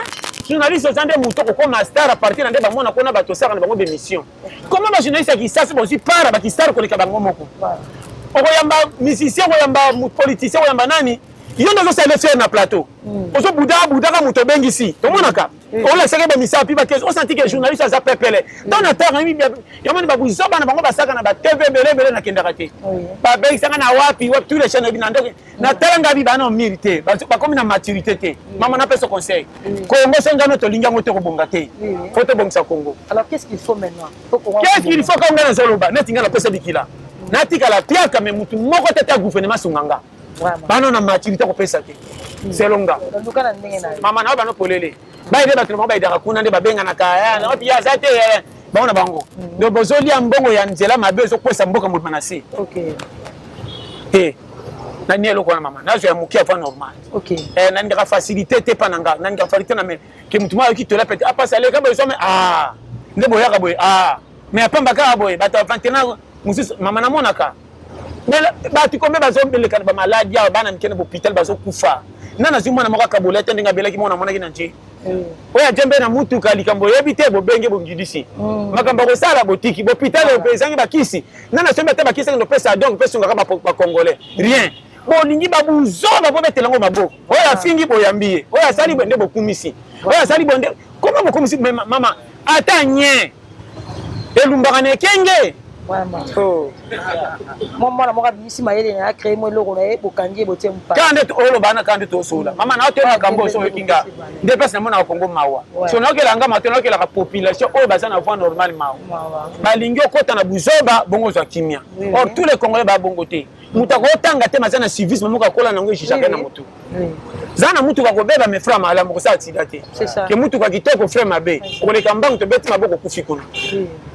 Journaliste oza nde moto okokoma star à partir na nde bamona kona bato osaka na bango bémission. Comment ba journaliste ya Kisasa bozwi para ba kistar koleka bango moko? Okoyamba musicien, okoyamba politicien, okoyamba nani? Yo nde ozosala fier na plateau. Ozobuda budaka moto obengisi. Tomonaka. Olakisaki ba misapi ba question osanti ke journaliste aza pepele. Donc na tard yamoni ba buzoba na bango basaka na ba TV ebele ebele nakendaka te. Babengisaka na wapi wapi tous les chaînes na ndenge natala ngai bana miri te bakomi na maturité te. Mama napesa conseil. Congo so ngano tolingi yango te kobonga te. Faut tobongisa Congo. Alors qu'est-ce qu'il faut maintenant? Qu'est-ce qu'il faut quand ngana nazoloba neti ngai napesa bikila. Natikala piaka me mutu moko te ta gouvernement sunga nga. Bana na maturité kopesa te. Selon nga. Mama na bano polele. Baide bato na bango baidaka kuna nde babenganaka na wapi aza te bango na bango. Donc bozolia mbongo ya nzela mabe ezokwesa mboka mobima na se. Te. Nani eloko wana mama nazwa ya moke avant normal. Nalingaka facilité te mpa na nga nalingaka facilité na me ke motu moko ayoki tola pete apasi aleka boye some ah nde boyaka boye ah mais apamba kaka boye bato ya 21 mosusu mama namonaka bato kombe bazobeleka na bamaladi awa bana mike na bopital bazokufa nga nazwi mwana moko akabola te ndenge abelaki mwana amonaki na nje. Oyo ajembe na mutuka, likambo oyebi te, bobenge bongidisi. Makambo ya kosala botiki, bopitalo ezangi bakisi. Nani asombi ata bakisi akende kopesa donc mpe esungaka bacongolais? Rien. Bolingi babuzoba, bobetela yango maboko. Oyo afingi, boyambi ye. Oyo asali boye nde bokumisi. Oyo asali boye nde koma bokumisi. Mama, ata nye elumbaka na ekenge. Oh. Mwa mwana moko abimisi mayele na ye, acréer mwa eloko na ye, bokangi ye, botie mopaya. Kaka nde oloba wana, kaka nde tosola. Mama, na otoyeba makambo oyo, so oyoki nga nde place namonaka Kongo mawa. So nayokelaka nga mato, nayokelaka population oyo baza na voie normale mawa. Balingi okota na buzoba bongo ozwa kimia. Or tous les Congolais babongo te. Moto akotanga te, maza na civisme moko akola nango, ejijaka na motu. Za na mutuka kobeba, mais frein malamu, kosala accident te. Ke mutuka kitoko, frein mabe, okoleka mbangu, tobeti maboko, okufi kuna.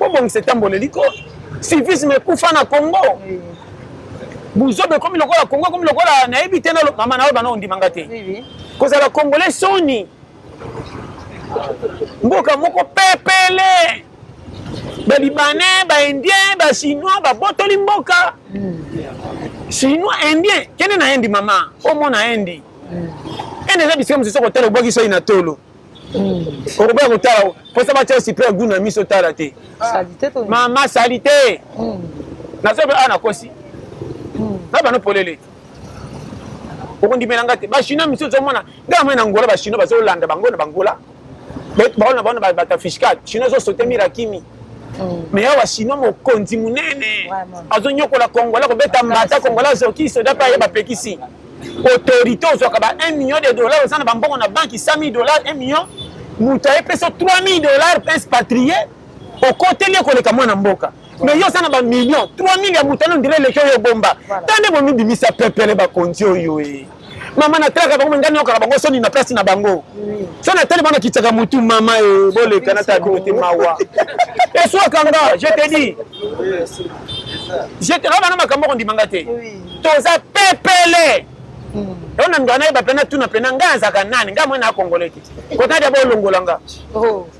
Obongisa etamboleli ko civisme ekufa na Congo. Buzoba ekomi lokola Congo, ekomi lokola nayebi te. Mama, na oyo bana ondimanga te, kozala Congolais soni. Mboka moko pepele, Balibanais, Baindien, Bachinois babotoli mboka. Chinois, Indien, kende na Indi, mama, omona Indi. Inde eza bisika mosusu kotala, obwaki soi na tolo, okoboya kotala mposa batia cyprès gu na miso, otala te. Mama, sali te. Nazobe awa, nakosi na bano polele te, okondimela nga te. Bachinois misusu ozomona ngai moi na Ngola, Bachinois bazolanda bango na Bangola, bango na bango na bato fiscal. Chinois azosote mira kimi, mais awa Chinois mokonzi monene azonyokola Kongola, kobeta mbata Kongola, azoki soda mpe aye bapekisi autorité. Ozwaka ba 1 million de dollars, oza na bambongo na banque, 100 000 dollars, 1 million, moto ayepesa 3 000 dollars, expatrié, okoteli ekoleka mwana mboka. Mais yo oza na bamillion, 3 000 ya moto ano ndire eleki oyo obomba. Ta nde bomibimisa pepele. Bakonzi oyo e, mama, natalaka bango, ngai nayokaka bango soni na place na bango. So natali bango, nakitiaka motu. Mama e, boleka, natala bino te, mawa eswaka nga. Je te dis, je te bana makambo okondimanga te. Toza pepele yo na ngai, nayeba pena tuna pena ngai azalaka nani. Ngai mwana akongole te, kotadi bolongola nga,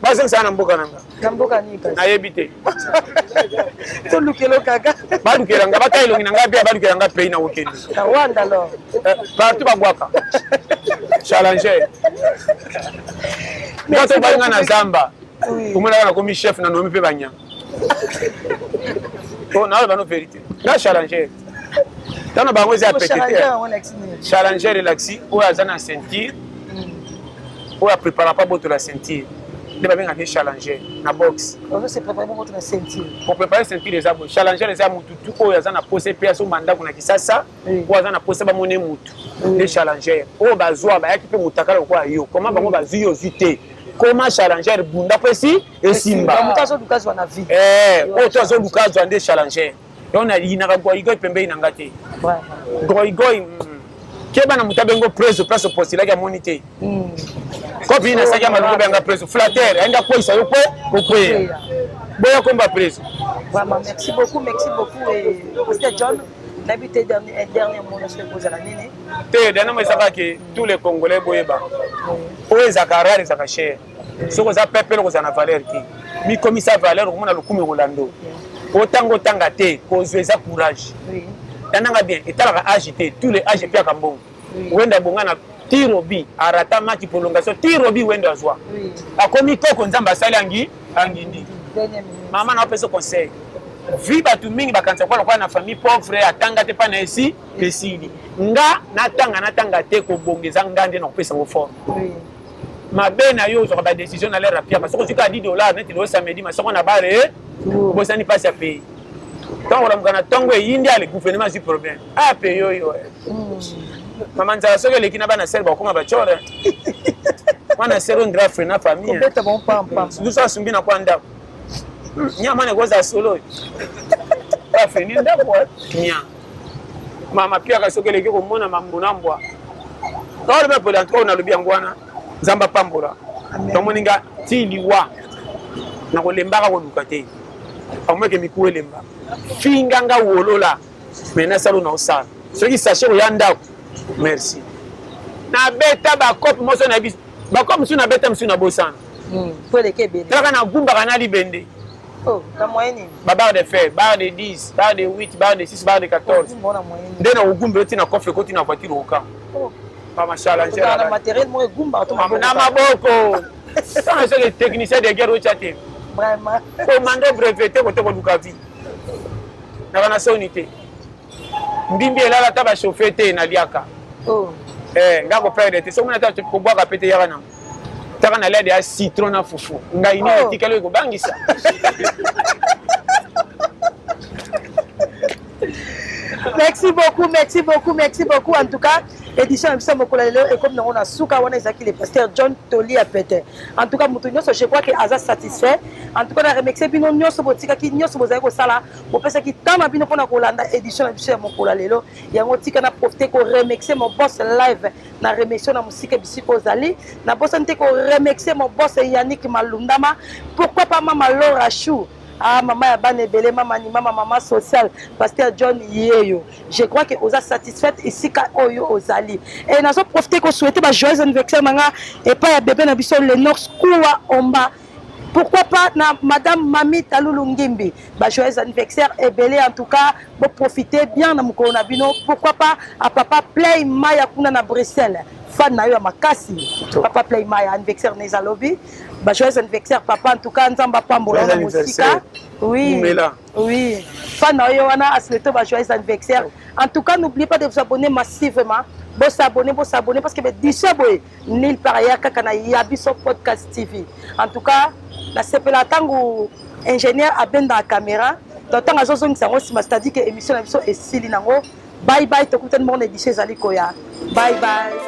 bazongisaka na mboka na nga. Na mboka nini kasi? Nayebi te. Tolukelo kaka. Balukela nga, bata elongi na ngai mpe balukela nga pays na kokende. Na Rwanda alors? Partout babwaka challenger nga. Tobali nga na zamba, omonaka nakomi chef na nomi mpe banyama. Po naoloba no vérité, nga challenger ntango bango eza ya pete te. Challenger elakisi oyo aza na ceinture, oyo aprépara pa botola ceinture, nde babengaka challenger na boxe. Kopréparer ceinture eza boye. Challenger eza mutu oyo aza na posa epe asomba ndako na Kisasa, oyo aza na posa bamone mutu nde challenger. Oyo bazwa bayaki mpe mutakala lokola yo, koma bango bazwi, yo ozwi te, koma challenger, bunda mpo esi esimba. Oyo to azoluka azwa nde challenger. Donc nayinaka goigoi pembeni na nga te. Goigoi, keba na moto abengo preso, place opostilaki amoni te. Kopi nasaki ya malongo, benga preso flatteur, ayinga akweyisa yo kwe kokweya, boya komba preso. Vraiment, merci beaucoup, merci beaucoup. Et Pasteur John, nayebi te, dernier, dernier mot nyonso ekozala nini? Te, dernier mot ezaka ke tous les Congolais boyeba, oyo ezalaka rare ezalaka cher. Soki oza pepele, okozala na valeur te. Mikomisa valeur, okomona lokumu ekolando. Otanga, otanga te, kozwa eza courage. Tandanga bien, etalaka age te, tous les age epiaka mbongo. Wenda bonga na tirobi, arata match prolongation, tirobi wendo azwa, akomi koko. Nzambe asali angi angindi. Mama, na opesa conseil vi bato mingi bakanisa kwa lokola na famille pauvre, atanga te, mpa na esi esili. Nga natanga, natanga te, kobonga eza nga nde na kopesa yango forme. Mabe na yo, ozwaka badécision na lere apiaka. Soki ozwi kaka 10 dollar, neti lelo samedi, masoko na bare, obosani mpasi ya pays. Ntango olamuka na ntongo, eyindi ale gouvernement azwi problème aya pays oyo. Mama, nzala soki eleki na bana sere, bakokoma bacore. Mwana sere ondira frère na famille, surtout so asumbi na kwa ndako nya mwana, ekozala solo oyo bafreni ndako nya. Mama, piaka soki eleki, komona mambo na mbwa. Naoloba pole antuka, nalobi yango wana. Nzambe apambola. Tomoni nga ti liwa, nakolembaka koluka te. Akomeke mikuwa elemba, finga nga, wolola, mais nasala oyo naosala. Soki sachet koya ndako, merci. Nabeta bakope moso na biso, bakope mosusu nabeta, mosusu nabosana. Talaka, nagumbaka na libende. Babarre de fer, barre de 10, barre de 8, barre de 6, barre de 14, nde na kogumbela ti na coffre ekoti na voiture oka. Mama challenger na matériel moko egumbaka to na maboko. Tanga soki technicien de guerre otya te. Vraiment. Commando breveté kote koluka vie. Naka na soni te. Mbimbi elala ata ba chauffer te naliaka. Oh. Eh, nga ko perdre te. Soki mona ata kobwaka pe te yaka na. Taka na lia ya citron na fufu. Ngai nini oh. etikali ekobangisa. Merci beaucoup, merci beaucoup, merci beaucoup. En tout cas, édition ya biso mokolo lelo ekomi nango na suka wana ezalaki le pasteur John Toli ya pete. En tout cas, moto nyonso je crois que aza satisfait. En tout cas, na remercier bino nyonso botikaki nyonso bozali kosala, bopesaki temps na bino mpona kolanda édition na biso ya mokolo ya lelo. Yango tika na profiter ko remercier mon boss live na remercier na mosika bisika ozali. Na bosani te ko remercier mon boss Yannick Malundama. Pourquoi pas mama Laura Chou? Ah, mama ya bana ebele, mama ni mama, mama sociale, pasteur John Yeyo. Je crois que oza satisfaite esika oyo ozali. Et nazo profiter ko souhaiter ba joyeux anniversaire nanga epai ya bébé na biso Lennox Kuwa Omba. Pourquoi pas na madame Mami Talulu Ngimbi. Ba joyeux anniversaire ebele en tout cas, bo profiter bien na mokolo na bino. Pourquoi pas à papa Play Maya kuna na Bruxelles. Fan na yo ya makasi. Papa Play Maya anniversaire na ezalobi. Ba joyeux anniversaire papa en tout cas Nzambe apambola na mosika. Oui. Mela. Oui. Fan na yo wana asleto ba joyeux anniversaire. En tout cas, n'oubliez pas de vous abonner massivement. Bo s'abonner, bo s'abonner parce que d'ici boye nulle part ya kaka na ya biso podcast TV. En tout cas, na sepela tango ingénieur abenda caméra, donc tango azozongisa yango sima, c'est-à-dire que émission na biso esili nango. Bye bye, tokutani moko na édition ezali koya. Bye bye.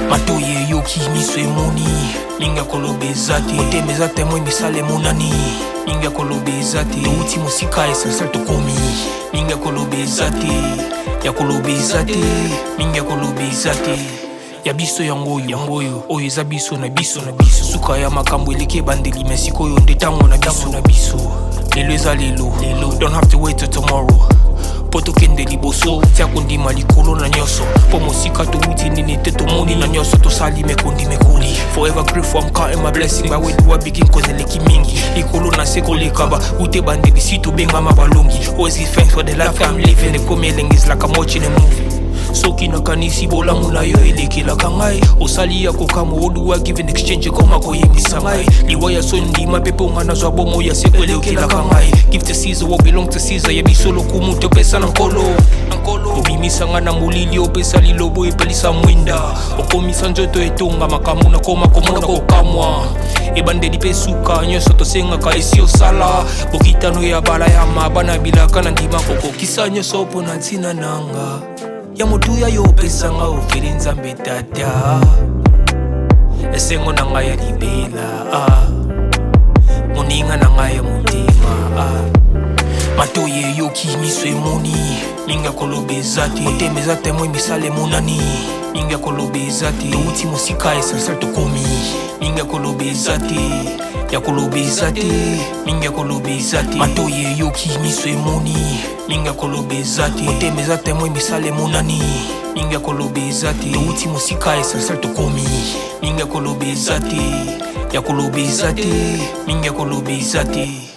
Matoyi eyoki, miso emoni, mingi ya koloba eza te. Motema eza temoin, misala emonani, mingi ya koloba eza te. Touti mosika, essentiel tokomi, mingi ya koloba eza te, ya koloba eza te, mingi ya koloba eza te. Ya biso yango oyo, yango oyo, oyo eza biso na biso na biso. Suka ya makambo eleki ebandeli, mais sikoyo nde ntango na biso na biso. Lelo eza lelo, lelo, don't have to wait till tomorrow. Po tokende liboso, tia kondima likolo na nyonso. Po mosika towuti nini te tomoni na nyonso tosali mekondi mekoli. Forever grateful, I'm counting my blessing. By where do I begin? Cause eleki mingi. Likolo na se koleka ba ute bandeli si tobengama balongi. Always give thanks for the life I'm living. Ekomi elengi is like I'm watching a movie. Soki nakanisi bolamu na yo elekelaka ngai, osali ya kokamwa, oduwa give in exchange ekoma koyebisa ngai liwa ya soni ndima mpe mpo nga nazwa bomoi ya seko elekelaka ngai. Give to Caesar what belong to Caesar, ya biso lokumu topesa na nkolo. Obimisa nga na molili, opesa lilobo epelisa mwinda, okomisa nzoto etonga makambo nakoma komona kokamwa. Ebandeli mpe suka nyonso tosengaka esi osala bokitano ya bala ya maba na bilaka na ndima kokokisa nyonso mpo na ntina nanga ya motuya yo opesanga ofeli nzambe tata esengo na ngai ya libela moninga na ngai ya motema matoyi eyoki miso emoni mingi ya koloba eza te motema eza temoin misala emonani mingi ya koloba eza te touti mosika essentiel tokomi mingi ya koloba eza te ya koloba eza te mingi ya koloba eza te matoyi eyoki miso emoni mingi ya koloba eza te motema eza temoin misala emonani mingi ya koloba eza te touti mosika essentiel tokomi mingi ya koloba eza te ya koloba eza te mingi ya koloba eza te.